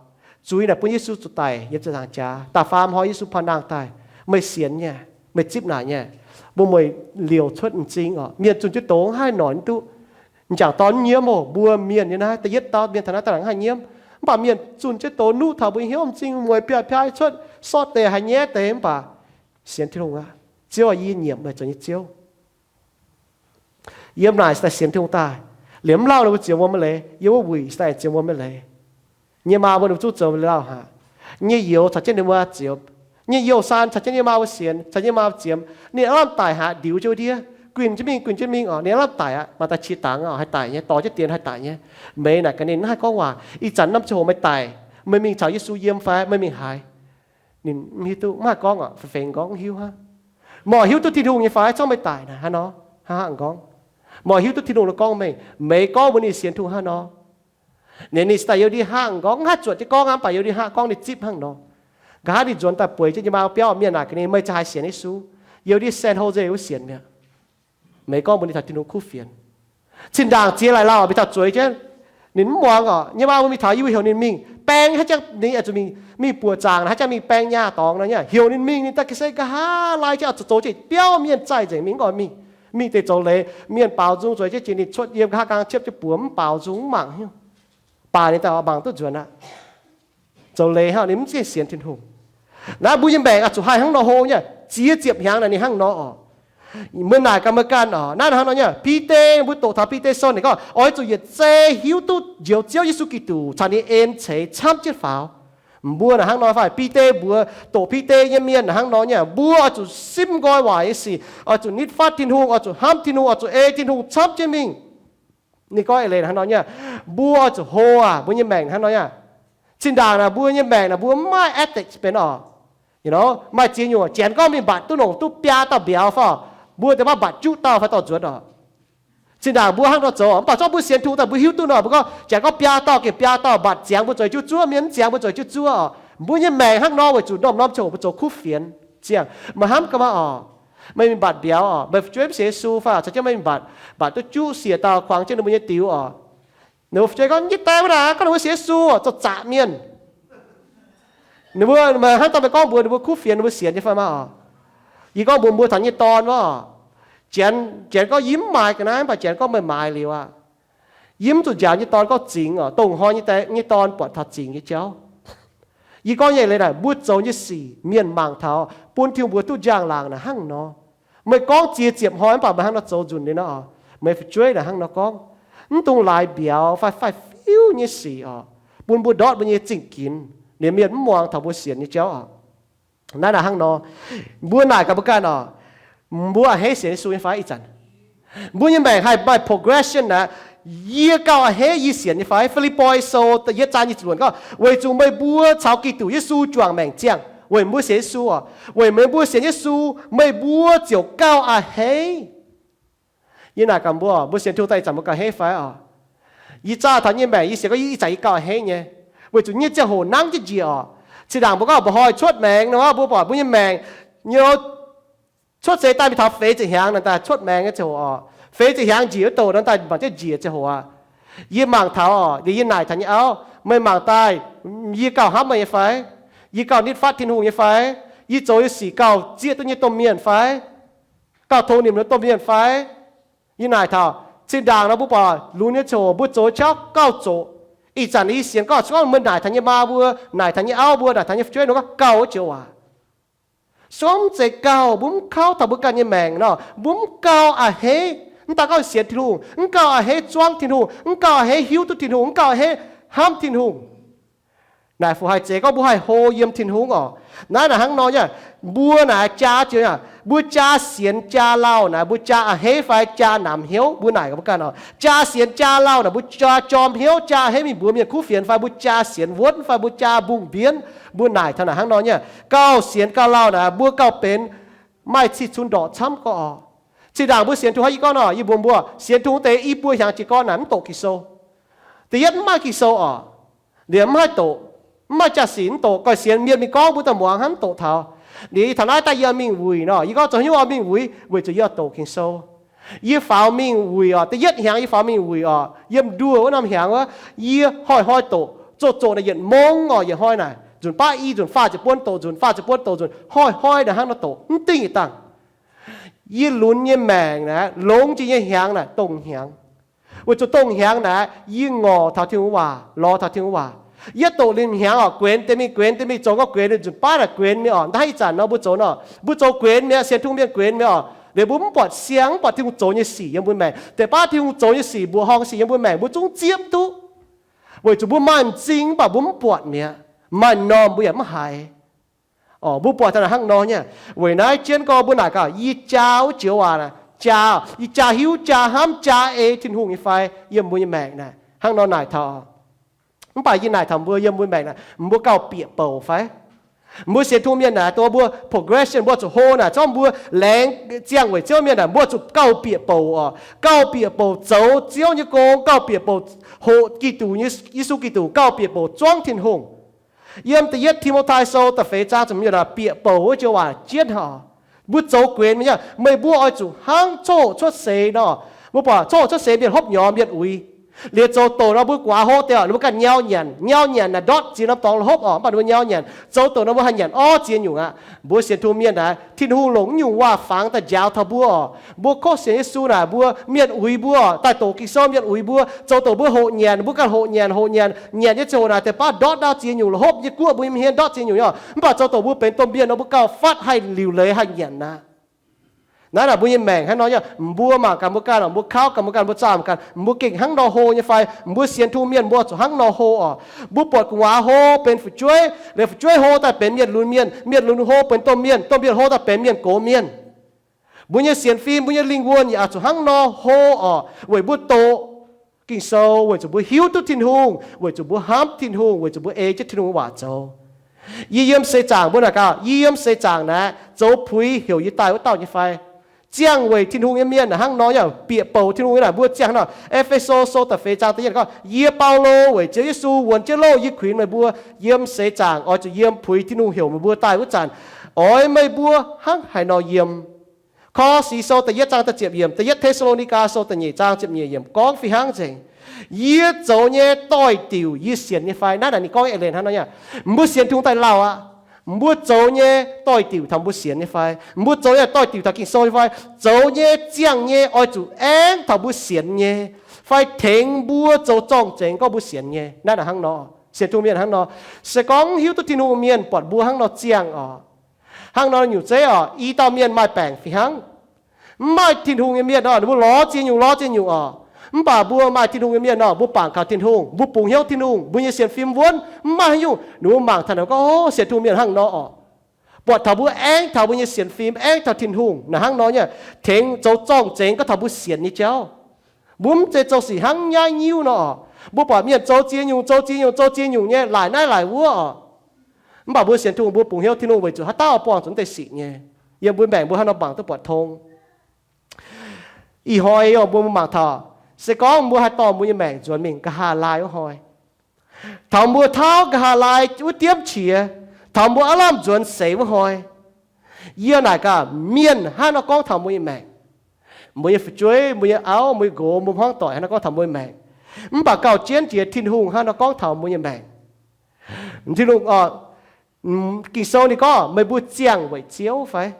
zuiz naaic bun Yesu zuqc daic yiem ziepc nzaangc jaax, da'faam hnoi Yesu paan nangh daaih, meih sienx nyei, meih zipv naaic nyei, mbuo mueiz liouc cuotv m'zing oc. Mienh zunh jienv doz mv haih noic mv duqv. M'jangc dorn mv nyiemv oc, mbuo mienh nyei naaiv da'yietv dauh mienh taux naaiv daaih la'ngaaih nyiemv. Mv baac mienh zunh jienv doz nuqv taux mbuo hnyouv m'zing, mueiz piaav-piaav cuotv, sortv deix haiz nyaiv deix, mv baac sienx Tin-Hungh aqv. Ziouv aah, yie nyiemc meih zoux nyei Ziouv. Yiem naaic se daaih sienx Tin-Hungh daaih. Liemh mv lauh ninh mbuo ziemx wuom maiv leiz, yiem wuov wuic se daaih ziemx wuom maiv leiz. Nyei maa mbuo ninh mbuo zungv zoux wuov lauh haic. Nyei youz caux jienv ninh mbuo ziemx. Nyei youz saan caux jienv nyei maa mbuo sienx, caux nyei maa mbuo ziemx. Ninh aav lamh daic haic, ndiux jienv wuov ndiev, guinh jienv mingh, guinh jienv mingh oc. Ninh aav lamh daic aqv, maaih daaih qiex dangx oc, haih daic nyei, dorh jienv dienx haih daic nyei. Meih naaic gaax ninh, mv haih gorngv waac. Ih zanc norm ziangh hoc meih daic, meih mingh caux Yesu yiem fai meih mingh haaix? Ninh mv hiuv duqv, mv haih gorngv oc, fei-fengx gorngv mv hiuv hnangv. Meih hiuv duqv Tin-Hungh nyei fai? Zorqv meih daic naaic hnangv nor, hnangv haav gorngv. Meih hiuv duqv Tin-Hungh nor gorngv meih, meih gorngv mbuox ninh sienx Tin-Hungh hnangv nor. Ninh, ninh se daaih youh ndie haav gorngv, mv haih zuotc jienv gorngv aqv, mv baac youh ndie haav gorngv ninh zipv hnangv nor. Nqa'haav ninh nzuonx daaih bueix jienv nyei maa biauv mienh naaic gaax ninh, meih za'gengh haih sienx Yesu? Youh ndie San Jose wuov sienx mi'aqv. Meih gorngv mbuox ninh taux Tin-Hungh kuv fienx. Zinh ndaangc ziex laaic lauh mingh taux zueiz jienv, ninh mv muangx oc. Nyei maa mbuo mingh taux, yie mbuo heuc ninh mingh baeng hnangv jangv, ninh oix zuqc mingh, mingh buoqc zaangc hnangv jangv, mingh baeng nyaah dorngx nor nyei. Heuc ninh mingh, ninh daaih ga'sie nqa'haav lai jienv oix zuqc zoux jienv biauv mienh zaih nzengc mingh, mv oix mingh. Mingh deix zoux leiz, mienh baaux nzung zueiz jienv jiex ninh cuotv yiem nqa'haav nqaang ciepv jienv buoz, mv baaux nzung, mv mangc hnyouv. Baac ninh daaih oix mangc duqv nzuonx aqv. Zoux leiz hnangv ninh mv zingh sienx Tin-Hungh. Naaiv mbuo nyei maengc oix zuqc haih hnangv nor hlo nyei, ziex ziepc hnyangx naaic ninh hnangv nor oc. Meih naaic gaax meih ganh oc, naaiv hnangv nor nyei. Bide, mbuo doqc taux Bide sou ninh gorngv, oix zuqc yietc zei hiuv duqv Njoux Ziouv Yesu Giduc caux ninh en ceix camv jienv faaux. Mbuo naaic hnangv nor fai? Bide mbuox doqc Bide nyei mienh hnangv nor nyei, mbuo oix zuqc simv nqoi waaic nyei sic, oix zuqc nitv fatv Tin-Hungh, oix zuqc hnamv Tin-Hungh, oix zuqc ei Tin-Hungh camv jienv mingh. Ninh gorngv eix leiz hnangv nor nyei. Mbuo oix zuqc hlo aac, mbuo nyei maengc hnangv nor nyei. Zinh ndaangc naaic mbuo nyei maengc naaic mbuo mv maaih ethics benx oc. Maaih ziex nyungc, janx gorngv mingh mbatc duqv nongc duqv biaa dauh mbiauz fai, mbuo deix maiv mbatc juqv dauh fai dorh nzuonx oc. Zinh ndaangc mbuo hnangv nor zoux, mv baac zorqv mbuo sienx Tin-Hungh daaih mbuo hiuv duqv nor, mbuo gorngv janx gorngv biaa dauh gengh biaa dauh mbatc ziangx mbuo zueiz jienv zuov, mienh mv ziangx mbuo zueiz jienv zuov oc. Mbuo nyei maengc hnangv nor weic zuqc norm-norm ziangh hoc mbuo zoux kuv fienx. Ziangh meih hnamv gaax maah oc. Meih mingh mbatc mbiauz oc, meih fu'jueiv mv sienx Yesu fai, caux jienv meih mingh mbatc, mbatc duqv juqv siec dauh kuangx jienv ninh mbuo nyei diux oc. Ninh mbuo fu'jueiv gorngv, nyei die wuov naaic gorngv ninh mbuo sienx Yesu oc, zoux zaqc mienh. Ninh mbuo, meih hnamv daaih meih gorngv mbuox ninh mbuo kuv fienx ninh mbuo sienx nyei fai maah oc. Yie gorngv mbuox mbuo taux nyei dorn wuov oc. Janx, janx gorngv yie mv maaiz ga'naaiv, mv baac janx gorngv meih maaiz liuz aqv. Yie mv zuqc njaaux nyei dorn gorngv zingx oc, dongh hnoi nyei die, nyei dorn buatc taux zingx nyei jauv. Yie gorngv nyei leiz naaic, mbuo zoux nyei sic mienh mangc taux bun Tin-Hungh mbuox duqv njang-laangc naaic hnangv nor. Meih gorngv ziex ziepc hnoi mv baac meih hnangv nor zoux nzunc liuz nor oc, meih fu'jueiv naaic hnangv nor gorngv, mv dungx laaix mbiauz fai faix-fiuv nyei sic oc, bun mbuo ndortv mbuo nyei zingh ginx, liemh mienh mv muangx taux mbuo sienx nyei jauv oc. Naaiv naaic hnangv nor, mbuo naaic gaax mbuo ganh oc, mbuo a'hneiv sienx Yesu nyei fai ih zanc? Mbuo nyei maengc haih maaih progression aqv. Yie gauh a'hneiv yie sienx nyei fai? Fi^lipv^poi Sou da'yietv zaang nyic ziepc luoqc gorngv, weic zuqc meih mbuo caux Giduc Yesu juangc maengc ziangh, weic mbuo sienx Yesu oc. Weic meih mbuo sienx Yesu, meih mbuo ziouc gauh a'hneiv. Yie naaic gaax mbuo, mbuo sienx Tin-Hungh daaih ih zanc mbuo gauh a'hneiv fai oc? Yie zaah taux nyei maengc, yie sienx gorngv yie ih zanc yie gauh a'hneiv nyei, weic zuqc nyei ziangh hoc nangv jienv njiec oc. Zinh ndaangc mbuo gorngv mba'hnoi cuotv maengx nor, mbuo buatc mbuo nyei maengc nyei cuotv seix daaih mingh taux feix ziepc hnyangx naaic daaih cuotv maengx nyei ziangh hoc oc. Feix ziepc hnyangx njiec wuov douc nor daaih mangc jienv njiec ziangh hoc aqv. Yie mangc taux oc, liuz yie naaic taux nyei auv, meih mangc daaih, yie gauh hnamv meih nyei fai? Yie gauh nitv fatv Tin-Hungh nyei fai? Yie zoux nyei sic gauh zieqv duqv nyei domh mienh fai? Gauh tongx nimc nyei domh mienh fai? Yie naaic taux, zinh ndaangc nor mbuo buatc lunx nyei ziangh hoc mbuo zoux qauv gauh zoqc. Ih zanc yie sienx gorngv, se gorngv meih naaic taux nyei maa mbuo, naaic taux nyei auv mbuo, naaic taux nyei fu'jueiv nor, gauh joux waac. Se gorngv mv zeiz gauh, mbuo mv kauv taux mbuo ganh nyei maengc nor, mbuo mv gauh a'hneiv. Mv daan gorngv sienx Tin-Hungh, mv gauh a'hneiv zuangv Tin-Hungh, mv gauh a'hneiv hiuv duqv Tin-Hungh, mv gauh a'hneiv hnamv Tin-Hungh. Naaic fu haih zeiz gorngv mbuo haih hlo yiem Tin-Hungh oc. Naaiv naaic hnangv nor nyei, mbuo naaic jaa jiex aqv. Mbuo jaa sienx jaa lauh naaic, mbuo jaa a'hneiv fai jaa namx hnyouv? Mbuo naaic gaax mbuo ganh oc. Jaa sienx jaa lauh naaic, mbuo jaa jorm hnyouv, jaa a'hneiv mingh mbuox mienh kuv fienx fai mbuo jaa sienx wuonv fai mbuo jaa mbungh mbienv? Mbuo naaic taux naaic hnangv nor nyei, gauh sienx gauh lauh naaic, mbuo gauh benx maaih cih cunx ndorqc camv gorqv oc. Zinh ndaangc mbuo sienx Tin-Hungh haiv, yie gorngv nor, yie mbuox mbuo, sienx Tin-Hungh deix i buo hnyangx jiez gorn naaic mv doqc Ging-Sou. Da'yietv mv maaih Ging-Sou oc. Liemh mv haih doqc, mv maaih jaa-sic mv doqc. Goih sienx mienh mingh gorngv mbuo daaih muangx hnangv mv doqc taux. Liuz taux naaiv daaih yie mingh wuic nor, yie gorngv zoux haaix nyungc oix mingh wuic? Weic zuqc yie oix doqc Ging-Sou. Yie faaux mingh wuic oc, da'yietv hnyangx yie faaux mingh wuic oc, yiem nduoh wuov norm hnyangx wuov, yie hnoi-hnoi doqc, zoqc zoqc naaic yietc mong oc, yietc hnoi naaic nzunc baav i nzunc faah ziepc buonc doqc, nzunc faah ziepc buonc doqc, nzunc hnoi-hnoi naaic hnangv nor doqc, mv dingh yietc dangh. Yie lunx nyei maengc naaic, longx jiex nyei hnyangx naaic dongh hnyangx. Weic zuqc dongh hnyangx naaic yie ngorc taux Tin-Hungh waac, lorz taux Tin-Hungh waac. Yietv doqc liemh hnyangx oc, guenx deix mingh, guenx deix mingh, zoux gorngv guenx nzunc baav naaic guenx mingh oc. Naaiv ih zanc nor mbuo zoux nor, mbuo zoux guenx mi'aqv, sienx Tin-Hungh mienh guenx mi'aqv oc. Liuz mbuo mv buatc siang, mv buatc Tin-Hungh zoux nyei sic yiem mbuo maengc. Deix baav Tin-Hungh zoux nyei sic, mbuoqc horngh sic yiem mbuo maengc, mbuo zungv zieqv mv duqv. Weic zuqc mbuo maaih m'zing mv baac mbuo mv buatc mi'aqv, maaih m'normh mbuo yaac mv haiz. Oc, mbuo buatc taux naaic hnangv nor nyei. Weic naaiv jienv gorngv mbuo naaic gaax, yie jaa wuov joux waac naaic, jaa, yie jaa hiuv, jaa hnamv, jaa ei Tin-Hungh nyei fai yiem mbuo nyei maengc naaic? Hnangv nor naaic taux. Mv baac yie naaic taux mbuo yiem mbuo maengc naaic, mbuo gauh bieqc bouc fai? Mbuo sienx Tin-Hungh mienh naaic, dongh mbuo progression, mbuo zuqc hlo naaic, zorqv mbuo laengz ziangh weic Ziouv mienh naaic, mbuo zuqc gauh bieqc bouc oc. Gauh bieqc bouc zoux Ziouv nyei gong, gauh bieqc bouc hoqc Giduc, Yesu Giduc, gauh bieqc bouc zuangv Tin-Hungh. Yiem da'yietv Ti^mo^tai Sou da'feix zaang ziepc hmz yiemc naaic, bieqc bouc wuov joux waac jienv oc. Mbuo zoux guenx mi'aqv. Meih mbuo oix zuqc hnangv coqv hoqc cuotv seix nor. Mbuo buatc coqv hoqc cuotv seix mienh hopv nyormx mienh uix. Liuz zoux doqc nor mbuo gu'nguaaz hlo deix oc, ninh mbuo ganh nyau nyanc. Nyau nyanc naaic ndortv ziex norm dorngx hopv oc, mv baac ninh mbuo nyau nyanc. Zoux doqc nor mbuo haih nyanc orv ziex nyungc aqv. Mbuo sienx Tin-Hungh mienh naaic, Tin-Hungh longc nyungc waac-fangx daaih njaaux taux mbuo oc. Mbuo kov sienx Yesu naaic, mbuo mienh uix mbuo, daaih doqc Ging-Sou mienh uix mbuo, zoux doqc mbuo hoqc nyanc, mbuo ganh hoqc nyanc, hoqc nyanc, nyanc nyei ziangh hoc naaic deix baav ndortv ndau ziex nyungc, la'hopv nyei guoqv mbuo nyei hmien ndortv ziex nyungc nyei oc. Mv baac zoux doqc mbuo benx domh mienh nor mbuo gauh fatv haih liuc leiz haih nyanc aqv. Naaiv naaic mbuo nyei maengc hnangv nor nyei. Mbuo mangc gaax mbuo ganh oc, mbuo kauv gaax mbuo ganh, mbuo zaah gaax, mbuo gengh hnangv nor hlo nyei fai? Mbuo sienx Tin-Hungh mienh mbuo zuqc hnangv nor hlo oc. Mbuo buatc gu'nguaaz hlo benx fu'jueiv, liuz fu'jueiv hlo daaih benx mienh lunx mienh, mienh lunx hlo benx domh mienh, domh mienh hlo daaih benx mienh gox mienh. Mbuo nyei sienx fim, mbuo nyei lingh wuonh yaac zuqc hnangv nor hlo oc, weic mbuo doqc Ging-Sou, weic zuqc mbuo hiuv duqv Tin-Hungh, weic zuqc mbuo hnamv Tin-Hungh, weic zuqc mbuo ei jienv Tin-Hungh nyei waac zoux. Yie yiem seix zaangc, mbuo naaic gaax, yie yiem seix zaangc naaic zoux puix heuc yie daaih wuov dauh nyei fai? Ziangh weic Tin-Hungh nyei mienh naaic hnangv nor, bieqc bouc Tin-Hungh nyei naaic, mbuo ziangh hnangv nor. E^fe^so Sou da'feix zaang da'yietv gorngv, Yie, Baulo, weic Ziouv Yesu wuonx jienv loh yie kuinx meih mbuo, yiem seix zaangc oix zuqc yiem puix Tin-Hungh heuc meih mbuo daaih wuov zanc, oix meih mbuo hnangv haaix nor yiem. Ko^lo^si Sou da'yietv zaang da'ziepc yiemc, da'yietv Te^saa^lo^ni^gaa Sou da'nyeic zaang ziepc nyeic yiemc gorngv fih hnangv nzengc, Yie zoux nyei doix-diuc yie sienx nyei fai? Naaiv naaic ninh gorngv eix leiz hnangv nor nyei. Mbuo sienx Tin-Hungh daaih lauh aqv. Mbuo zoux nyei doix-diuc taux mbuo sienx nyei fai? Mbuo zoux nyei doix-diuc taux Ging-Sou nyei fai? Zoux nyei ziangh nyei oix zuqc aengv taux mbuo sienx nyei fai? Tengx mbuo zoux zorng-zengx gorngv mbuo sienx nyei. Naaiv naaic hnangv nor, sienx Tin-Hungh mienh hnangv nor. Se gorngv hiuv duqv Tin-Hungh mienh buatc mbuo hnangv nor ziangh oc. Hnangv nor nyungc zeiv oc, i dauh mienh maaih baengc fih hnangv. Mv maaih Tin-Hungh nyei mienh nor, ninh mbuo lorz ziex nyungc lorz ziex nyungc oc. Mv baac mbuo maaih Tin-Hungh nyei mienh nor, mbuo bangc kaux Tin-Hungh, mbuo bungx hnyouv Tin-Hungh, mbuo nyei sienx fim wuonv, mv maaih haaix nyungc. Ninh mbuo mangc taux naaic gorngv, Ov, sienx Tin-Hungh mienh hnangv nor oc. buatc taux mbuo aengx taux mbuo nyei sienx fim, aengx taux Tin-Hungh naaic hnangv nor nyei, tengx zoux zorng-zengx gorngv taux mbuo sienx nyei jauv. Mbuo mv zeiz zoux sic hnangv nyaiv nyiuv nor oc. Mbuo buatc mienh zoux ziex nyungc, zoux ziex nyungc, zoux ziex nyungc nyei, laaic naaiv laaic wuov oc. Mv baac mbuo sienx Tin-Hungh, mbuo bungx hnyouv Tin-Hungh weic zuqc haaix dauh buangh zuqc naaiv deix sic nyei. Yiem mbuo maengc mbuo haaix nor mangc duqv buatc tong. Ih hnoi mbuo mangc taux, se gorngv mbuo haih dorh mbuo nyei maengc nzuonx mingh nqa'haav laai wuov hnoi, taux mbuo tauv nqa'haav laai wuov diemv qiex, taux mbuo aav lamh nzuonx seix wuov hnoi, yie naaic gaax mienh hnangv nor gorngv taux mbuo nyei maengc. Mbuo nyei fu'jueiv, mbuo nyei auv, mbuo nyei nqox, mbuo hmuangv doic hnangv nor gorngv taux mbuo nyei maengc. Mv baac gauh jienv jiex Tin-Hungh hnangv nor gorngv taux mbuo nyei maengc. Tin-Hungh, Ging-Sou ninh gorngv, meih mbuo ziangh weic Ziouv fai?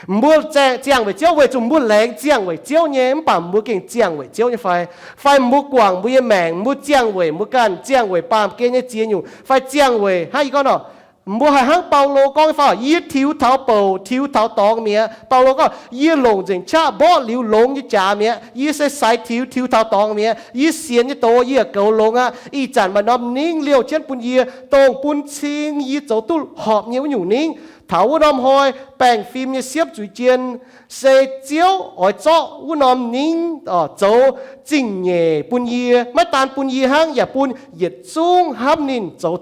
Mbuo ziangh weic Ziouv weic zuqc mbuo laengz ziangh weic Ziouv nyei, mv baac mbuo gengh ziangh weic Ziouv nyei fai? Fai mbuo guangc mbuo nyei maengc, mbuo ziangh weic mbuo ganh, ziangh weic baamh gen nyei ziex nyungc, fai ziangh weic hnangv yie gorngv nor, mbuo haih hnangv Baulo gorngv nyei fai? Yie tiux taux bouc, tiux taux dorngx mi'aqv. Baulo gorngv, yie longc nzengc qaqv mborqv liuz longx nyei jaax mi'aqv. Yie se sai tiux, tiux taux dorngx mi'aqv. Yie sienx nyei doz yie yaac goux longx aqv. Ih zanc maaih norm ningv liouh jienv bun yie, dongh bun cing yie zoux duqv horpc nyei wuov nyungc ningv. Taux wuov norm hnoi baengh fim nyei siepv zuiz jien, se Ziouv oix zorqv wuov norm ningv zoux zingh nyeic bun yie, maiv daan bun yie hnangv, yaac bun yietc zungv hnamv ninh zoux,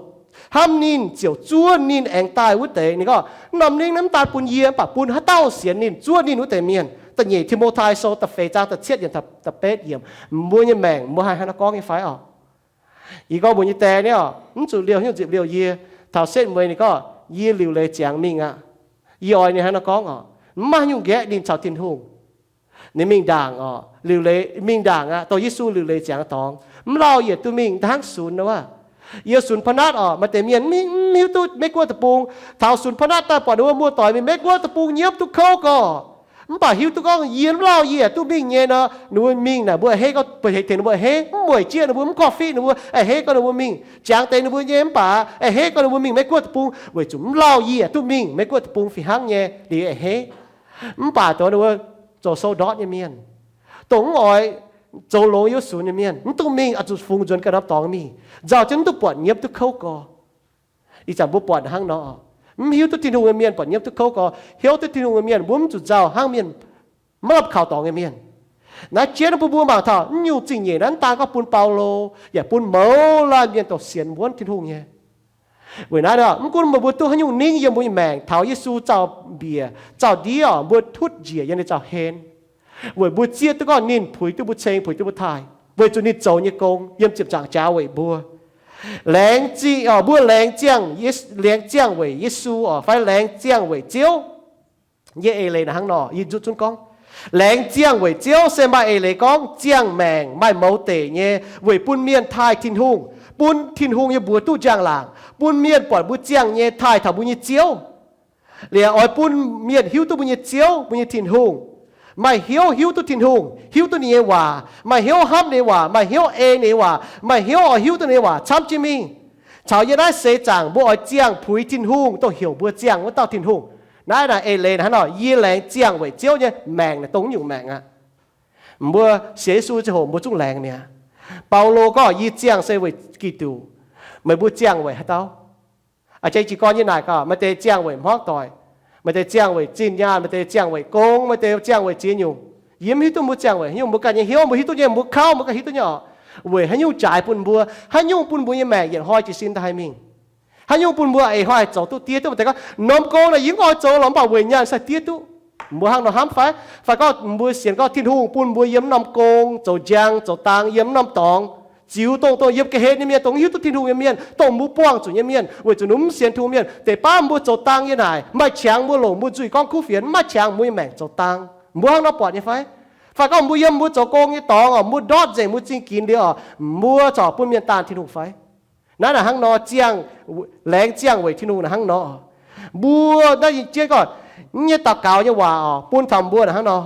hnamv ninh ziouc zuov ninh aengx daaih wuov deix. Ninh gorngv, norm ningv naaiv mv daan bun yie, mv baac bun haaix dauh sienx ninh, zuov ninh wuov deix mienh. Da'nyeic Ti^mo^tai Sou da'feix zaang da'cietv yiemc, da'betv yiemc. Mbuo nyei maengc mbuo haih hnangv naaiv gorngv nyei fai oc? Yie gorngv mbuo nyei die nyei oc, mv zuqc liouh hnyouv nzipc liouh yie. Taux setv mueiz ninh gorngv, yie liuc leiz ziangx mingh aqv. Yie oix ninh hnangv naaiv gorngv oc, mv maaih nyungc nqaeqv ninh caux Tin-Hungh. Ninh mingh ndaangc oc, liuc leiz mingh ndaangc aqv, dongh Yesu liuc leiz ziangx dorngx, mv lauh yie duqv mingh hnangv sunx nor wuov. Yie sunx pa'naatv oc, maaih deix mienh mv hiuv duqv Meiv Guoqv deic-bung. Taux sunx pa'naatv daaih buatc ninh mbuo muoz-doic mingh Meiv Guoqv deic-bung nyiemv duqv kouv gorx. Mv baac hiuv duqv gorngv yie mv lauh yie duqv mingh nyei nor, ninh mbuo mingh naaic mbuo a'hneiv gorngv, buatc hec tengx ninh mbuo a'hneiv, mv mueic jieqv ninh mbuo, mv korv-fiqv ninh mbuo, a'hneiv gorngv ninh mbuo mingh jangx deix ninh mbuo nyei, mv baac a'hneiv gorngv ninh mbuo mingh Meiv Guoqv deic-bung, weic zuqc mv lauh yie duqv mingh Meiv Guoqv deic-bung fih hnangv nyei, liuz a'hneiv. Mv baac dongh ninh mbuo zoux sou ndortv nyei mienh, dongh mv oix zoux longx youv sunx nyei mienh, mv duqv mingh oix zuqc fungx nzuonx ganh norm dorngx mingh, nzauh jienv mv duqv buatc nyiemv duqv kouv gorx. Ih zanc mbuo buatc hnangv nor, mv hiuv duqv Tin-Hungh nyei mienh buatc nyiemv duqv kouv gorx. Hiuv duqv Tin-Hungh nyei mienh mbuo mv zuqc nzauh hnangv mienh maiv lamh kaux dorngx nyei mienh. Naaiv jienv mbuo mbuo mangc taux naaiv nyungc zingh nyeic naaiv mv daan gorngv bun Baulo, yaac bun mouz laanh mienh dongh sienx wuonv Tin-Hungh nyei. Weic naaiv mv gunv meih mbuo duqv haaix nyungc ningv yiem mbuo nyei maengc, taux Yesu zaux-mbiec zaux-ndiev oc, mbuo tutv njiec yiem ninh zaux-hlen. Weic mbuo zieqv duqv gorngv ninh puix duqv mbuo ceng, puix duqv mbuo taaih, weic zuqc ninh zoux nyei gong yiem ziepc nzaangc jaax weic mbuo. Laengz zingh oc, mbuo laengz ziangh, laengz ziangh weic Yesu oc, fai laengz ziangh weic Ziouv. Yie eix leiz naaiv hnangv nor, yie nzuqc zunv gorngv, laengz ziangh weic Ziouv se maaih eix leiz gorngv ziangh maengc maaih mouz deic nyei, weic bun mienh taaih Tin-Hungh, bun Tin-Hungh nyei mbuox duqv njang-laangc, bun mienh buatc mbuo ziangh nyei taaih taux mbuo nyei Ziouv. Liuz oix bun mienh hiuv duqv mbuo nyei Ziouv, mbuo nyei Tin-Hungh. Maaih hnyouv hiuv duqv Tin-Hungh, hiuv duqv ninh nyei waac, maaih hnyouv hnamv ninh nyei waac, maaih hnyouv ei ninh nyei waac, maaih hnyouv oix hiuv duqv ninh nyei waac camv jienv mingh. Caux yie naaiv seix zaangc mbuo oix ziangh puix Tin-Hungh, dongh heuc mbuo ziangh wuov dauh Tin-Hungh. Naaiv naaic eix leiz naaiv hnangv nor, yie laengz ziangh weic Ziouv nyei maengc naaic dongh nyungc maengc aqv. Mbuo sienx Yesu ziangh hoc mbuo zungv laengz mi'aqv. Baulo gorngv, yie ziangh se weic Giduc. Meih mbuo ziangh weic haaix dauh? A'jang jiez gorn yie naaic gaax, maaih deix ziangh weic hmuangv doic, maaih deix ziangh weic zinh nyaanh, maaih deix ziangh weic gong, maaih deix ziangh weic ziex nyungc. Yie mv hiuv duqv mbuo ziangh weic haaix nyungc, mbuo ganh nyei hnyouv mbuo hiuv duqv nyei, mbuo kouv mbuo ganh hiuv duqv nyei oc. Weic haaix nyungc jaaix bun mbuo, haaix nyungc bun mbuo nyei maengc yietc hnoi jiez sin daaih haih mingh, haaix nyungc bun mbuo eix hnoi haih zoux duqv diev duqv. Maaih deix gorngv, norm gong naaic yie mv oix zoux lorqc, mv baac weic nyaanh sai diev duqv. Mbuo hnangv nor hnamv fai? Fai gorngv mbuo sienx gorngv Tin-Hungh bun mbuo yiem norm gong zoux njang zoux dang, yiem norm dorngx, ziux dongh, dongh yiem ga'hlen nyei mienh, dongh hiuv duqv Tin-Hungh nyei mienh, dongh mbuo buangh zuqc nyei mienh, weic zuqc ninh mv sienx Tin-Hungh mienh deix baav mbuo zoux dang nyei naaic, maaih qangx mbuo longc mbuo nzuih gorngv kuv fienx, mv maaih qangx mbuo nyei maengc zoux dang. Mbuo hnangv nor buatc nyei fai? Fai gorngv mbuo yiem mbuo zoux gong nyei dorngx oc, mbuo ndortv nzengc mbuo zingh ginx liuz oc, mbuo corc bun mienh daanh Tin-Hungh fai? Naaiv naaic hnangv nor ziangh, laengz ziangh weic Tin-Hungh naaic hnangv nor. Mbuo naaiv jienv gorngv, nyei daux gaux nyei waac oc, bun taux mbuo naaic hnangv nor.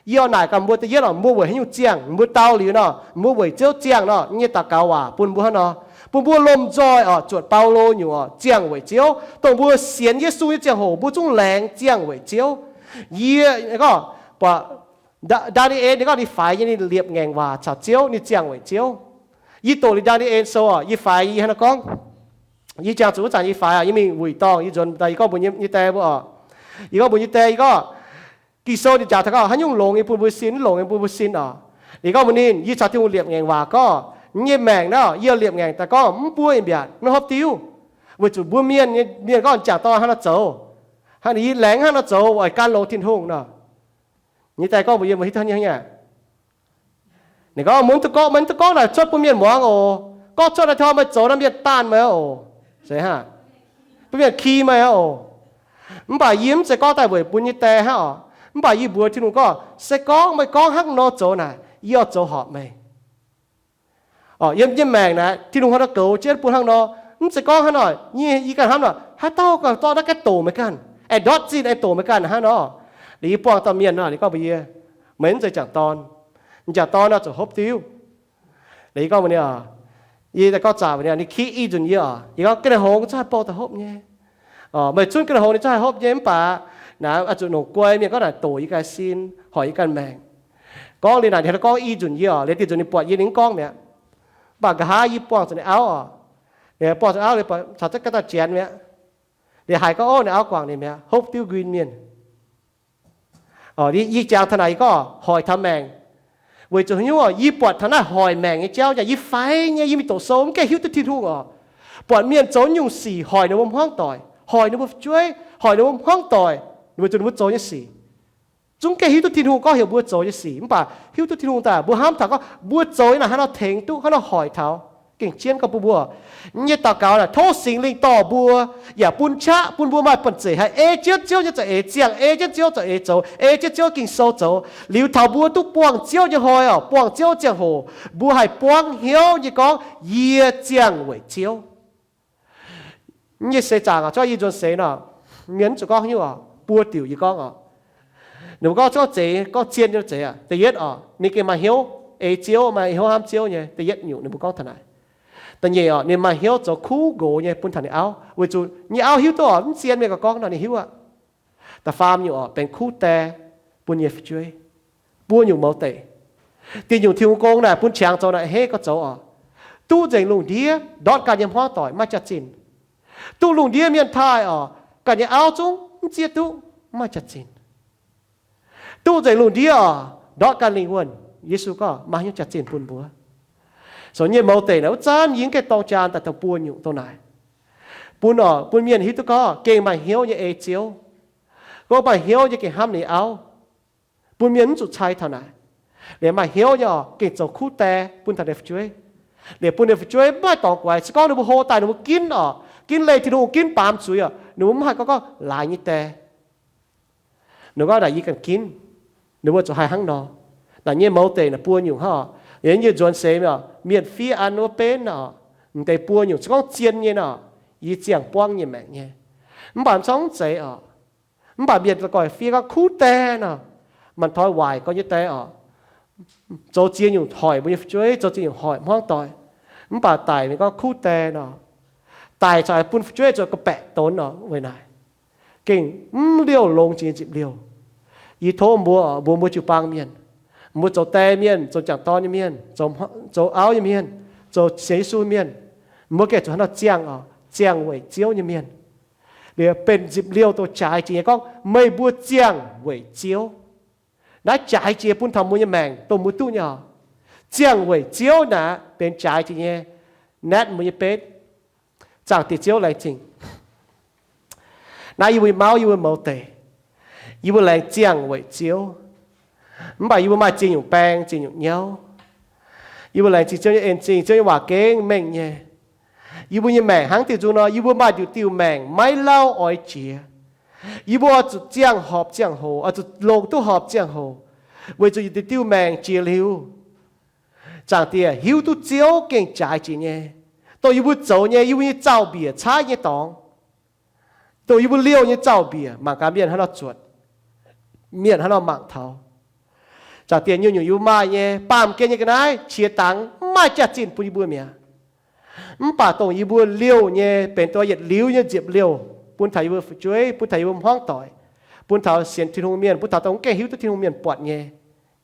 Yie oix naaic gaax mbuo da'yietv oc, mbuo weic haaix nyungc ziangh? Mbuo dau liuz nor, mbuo weic Ziouv ziangh nor, nyei daux gaux waac bun mbuo hnangv nor, bun mbuo lomh nzoih oc, zuotc Baulo nyungc oc, ziangh weic Ziouv. Dongh mbuo sienx Yesu nyei ziangh hoc mbuo zungv laengz ziangh weic Ziouv. Yie gorngv, buatc Ndaa^ni^en ninh gorngv ninh faix nyei, ninh liepc ngaengc waac caux Ziouv, ninh ziangh weic Ziouv. Yie doqc liuz Ndaa^ni^en sou oc, yie faix nyei, yie hnangv nor gorngv, Yie jangx zuqc wuov zanc yie faix oc, yie mingh wuic dorngh, yie nzuonx daaih, yie gorngv mbuox nyei die mbuo oc, yie gorngv mbuox nyei die, yie gorngv, Ging-Sou ninh njaaux taux gorngv haaix nyungc longx yie bun mbuo sin, mv longx yie bun mbuo sin oc. Yie gorngv mbuox ninh, yie caux Tin-Hungh liepc ngaengc waac gorngv, yie nyei maengc naaiv yie liepc ngaengc daaih gorngv mv buov yie mbiaatc, mv hopv diuv, weic zuqc mbuo mienh, mienh gorngv jangc dorn hnangv nor zoux, hnangv ninh yie laengz hnangv nor zoux oix gan longx Tin-Hungh nor. Nyei die gorngv mbuox yie, Meih hiuv duqv nyei hnangv. Ninh gorngv, Meih mv duqv gorngv, meih mv duqv gorngv naaic cuotv bun mienh muangx oc. Gorngv cuotv naaic taux meih zoux naaiv mienh daanh meih oc. Se hnangv, bun mienh ki meih oc. Mv baac yie mv zeiz gorngv daaih weic bun nyei die hnangv oc. Mv baac yie mbuox Tin-Hungh gorngv, Se gorngv meih gorngv hnangv nor zoux naaic, yie oix zoux horpc meih. Yiem yie nyei maengc naaic Tin-Hungh hnangv nor goux jienv bun hnangv nor. Mv zeiz gorngv hnangv nor, yie ganh hnamv nor, haaix dauh ganh zorqv naaiv gaengh doqc meih ganh, aengx ndortv zinh aengx doqc meih ganh hnangv nor. Liuz yie buangh dauh mienh nor, ninh gorngv mbuox yie, Meih mv zeiz jangc dorn. Jangc dorn nor zuqc hopv diuv. Liuz yie gorngv mbuox ninh, yie gorngv zaqc mbuox ninh, ninh kiv i nzunc yie oc. Yie gorngv ga'naaiv hngongx zungv haih bou daaih hopv nyei. Meih zunv ga'naaiv hngongx ninh zungv haih hopv nyei, mv baac naaiv oix zuqc longc guai mienh gorngv naaic doqc yie ganh sin, hoic yie ganh maengc. Gorngv liuz naaic ninh gorngv i nzunc yie oc. Liuz dinh nzunc ninh buatc yie ninh mv gorngv mi'aqv. Mv baac nqa'haav yie buangh zuqc ninh auv oc. Ninh buangh zuqc auv liuz caux zaqc ga'naaiv janx mi'aqv. Liuz haiz gorngv, Ov, ninh auv guangc ninh mi'aqv, hopv diuv nquin mienh. Yie jangx taux naaic yie gorngv hoic taux maengc. Weic zuqc haaix nyungc oc? Yie buatc taux naaiv hoic maengc nyei jauv nyei, yie faix nyei, yie mingh doqc sou mv gaengh hiuv duqv Tin-Hungh oc. Buatc mienh zoux nyungc sic hoic ninh mbuo hmuangv doic, hoic ninh mbuo fu'jueiv, hoic ninh mbuo hmuangv doic, weic zuqc ninh mbuo zoux nyei sic zungv mv gaengh hiuv duqv Tin-Hungh gorngv heuc mbuo zoux nyei sic. Mv baac hiuv duqv Tin-Hungh daaih, mbuo hnamv taux gorngv mbuo zoux nyei naaic hnangv nor tengx duqv, hnangv nor hoic taux, gengh jienv gorngv bun mbuo. Yie nyei daux gaux naaic tov Singx Lingh dorh mbuo, yaac bun qaqv bun mbuo maaih banh zeic haih ei jienv Ziouv nyei za'eix, ziangh ei jienv Ziouv za'eix zoux, ei jienv Ziouv Ging-Sou zoux. Liuz taux mbuo duqv buangh Ziouv nyei hnoi oc, buangh Ziouv ziangh hoc, mbuo haih buangv hnyouv nyei gorngv, Yie ziangh weic Ziouv. Nyei seix zaangc oc, zorqv yie nzuonx seix nor, mienh mv zuqc gorngv haaix nyungc oc, buo diuc yie gorngv oc. Ninh mbuo gorngv, gorngv zeiz, gorngv zien nyei zeiz aqv. Da'yietv oc, ninh gengh maaih hnyouv ei Ziouv, maaih hnyouv hnamv Ziouv nyei. Da'yietv nyungc ninh mbuo gorngv taux naaic. Da'nyeic oc, ninh maaih hnyouv zoux kuv nqox nyei bun taux ninh auv, weic zuqc nyei auv hiuv duqv oc, mv zien mienh gauh gorngv nor ninh hiuv aqv. Da'faam nyungc oc, benx kuv die bun nyei fu'jueiv. Buo nyungc mouz deic. Da'nyungc Tin-Hungh gong naaic bun qangx zoux naaic, hei, gorngv zoux oc. Duqv nzengc lungh ndiev ndortv ganh nyei hmuangv doic maiv jaax-zinh. Duqv lungh ndiev mienh taaih oc, ganh nyei auv zungv mv zieqv duqv, maiv jaax-zinh. Duqv nzengc lungh ndiev oc, ndortv ganh lingh wuonh, Yesu gorngv maaih hnyouv jaax-zinh bun mbuo. Zoux nyei mouz deic naaic wuov zanc yie mv gaengh dorng jaan daaih taux buo nyungc dongh naaic. Bun oc, bun mienh hiuv duqv gorngv gengh maaih hnyouv nyei ei Ziouv. Gorngv maaih hnyouv nyei gengh hnamv ninh auv. Bun mienh mv zuqc cai taux naaic. Liemh maaih hnyouv nyei oc, gengh zoux kuv die bun taux ninh fu'jueiv. Liemh bun ninh fu'jueiv mv maaih dorngx guaix, se gorngv ninh mbuo hlo daaih ninh mbuo ginv oc, ginv leih Tin-Hungh, ginv baamz zuiz oc, ninh mbuo mv haih gorngv, gorngv laaix nyei die. Ninh gorngv naaic yie ganh ginv. Ninh mbuo zuqc haih hnangv nor. Naaic nyei mouz deic naaic buo nyungc hnangv oc. Yie nyei nzuonx seix oc, mienh fiev an wuov benv oc, m'deix buo nyungc se gorngv zien nyei nor, yie ziangh buangv nyei maengc nyei. Mv baac mv corngv mv zeiz oc. Mv baac mienh la'guaih fiev gorngv kuv die nor, manc toi waaic gorx nyei die oc. Zoux ziex nyungc hoic mbuo nyei fu'jueiv, zoux ziex nyungc hoic hmuangv doic. Mv baac daic mingh gorngv kuv die nor, daic corc bun fu'jueiv zoux ga'baeqc donx nor weic naaic. Gengh mv liouh longx jiex nyei nzipc liouh. Yie tov mbuo, mbuo, mbuo jiu-baang mienh, mbuo zoux die mienh, zoux jangc dorn nyei mienh, zoux auv nyei mienh, zoux sienx Yesu mienh, mbuo gengh zuqc hnangv nor ziangh oc, ziangh weic Ziouv nyei mienh. Liuz benx nzipc liouh dongh jaaix jiex nyei gorngv meih mbuo ziangh weic Ziouv. Naaiv jaaix jiex bun taux mbuo nyei maengc dongh mbuo duqv nyei oc. Ziangh weic Ziouv naaic benx jaaix jiex nyei, naetv mbuo nyei betv. Zaangc Diex Ziouv laengz zingh. Naaiv yie mbuo nyei mauv, yie mbuo mouz deic, yie mbuo laengz ziangh weic Ziouv. Mv baac yie mbuo maaih ziex nyungc baeng, ziex nyungc nyauv. Yie mbuo laengz zingh Ziouv nyei en zingh, Ziouv nyei waac gengh mengh nyei. Yie mbuo nyei maengc hnangv diuh nzung nor, yie mbuo maaih diuc diuh maengc maiv lauh oix jiex. Yie mbuo oix zuqc ziangh horpc ziangh hoc, oix zuqc longc duqv horpc ziangh hoc, weic zuqc yietc diuh diuh maengc jiex liuz, Zaangc Diex, hiuv duqv Ziouv gengh jaaix jiex nyei. Dongh yie mbuo zoux nyei, yie mbuo nyei zaux-mbiec caaiv nyei dorngx, dongh yie mbuo liouh nyei zaux-mbiec mangc gaax mienh hnangv nor zuotc, mienh hnangv nor mangc taux. Zaangc Diex, nyungc-nyungc yie mbuo maaih nyei baamh gen nyei ga'naaiv qiex dangx mv maaih jaax-zinh bun yie mbuo mi'aqv. Mv baac dongh yie mbuo liouh nyei benx dongh yietc liuz nyei nziepc liouh bun taux yie mbuo fu'jueiv, bun taux yie mbuo hmuangv doic, bun taux sienx Tin-Hungh mienh, bun taux dongh mv gaengh hiuv duqv Tin-Hungh mienh buatc nyei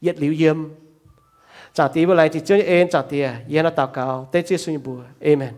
yietc liuz yiem. Zaangc Diex, yie mbuo laengz zingh Ziouv nyei en. Zaangc Diex, yie hnangv nor daux gaux dengv Ziouv Yesu nyei mbuox. Aamen.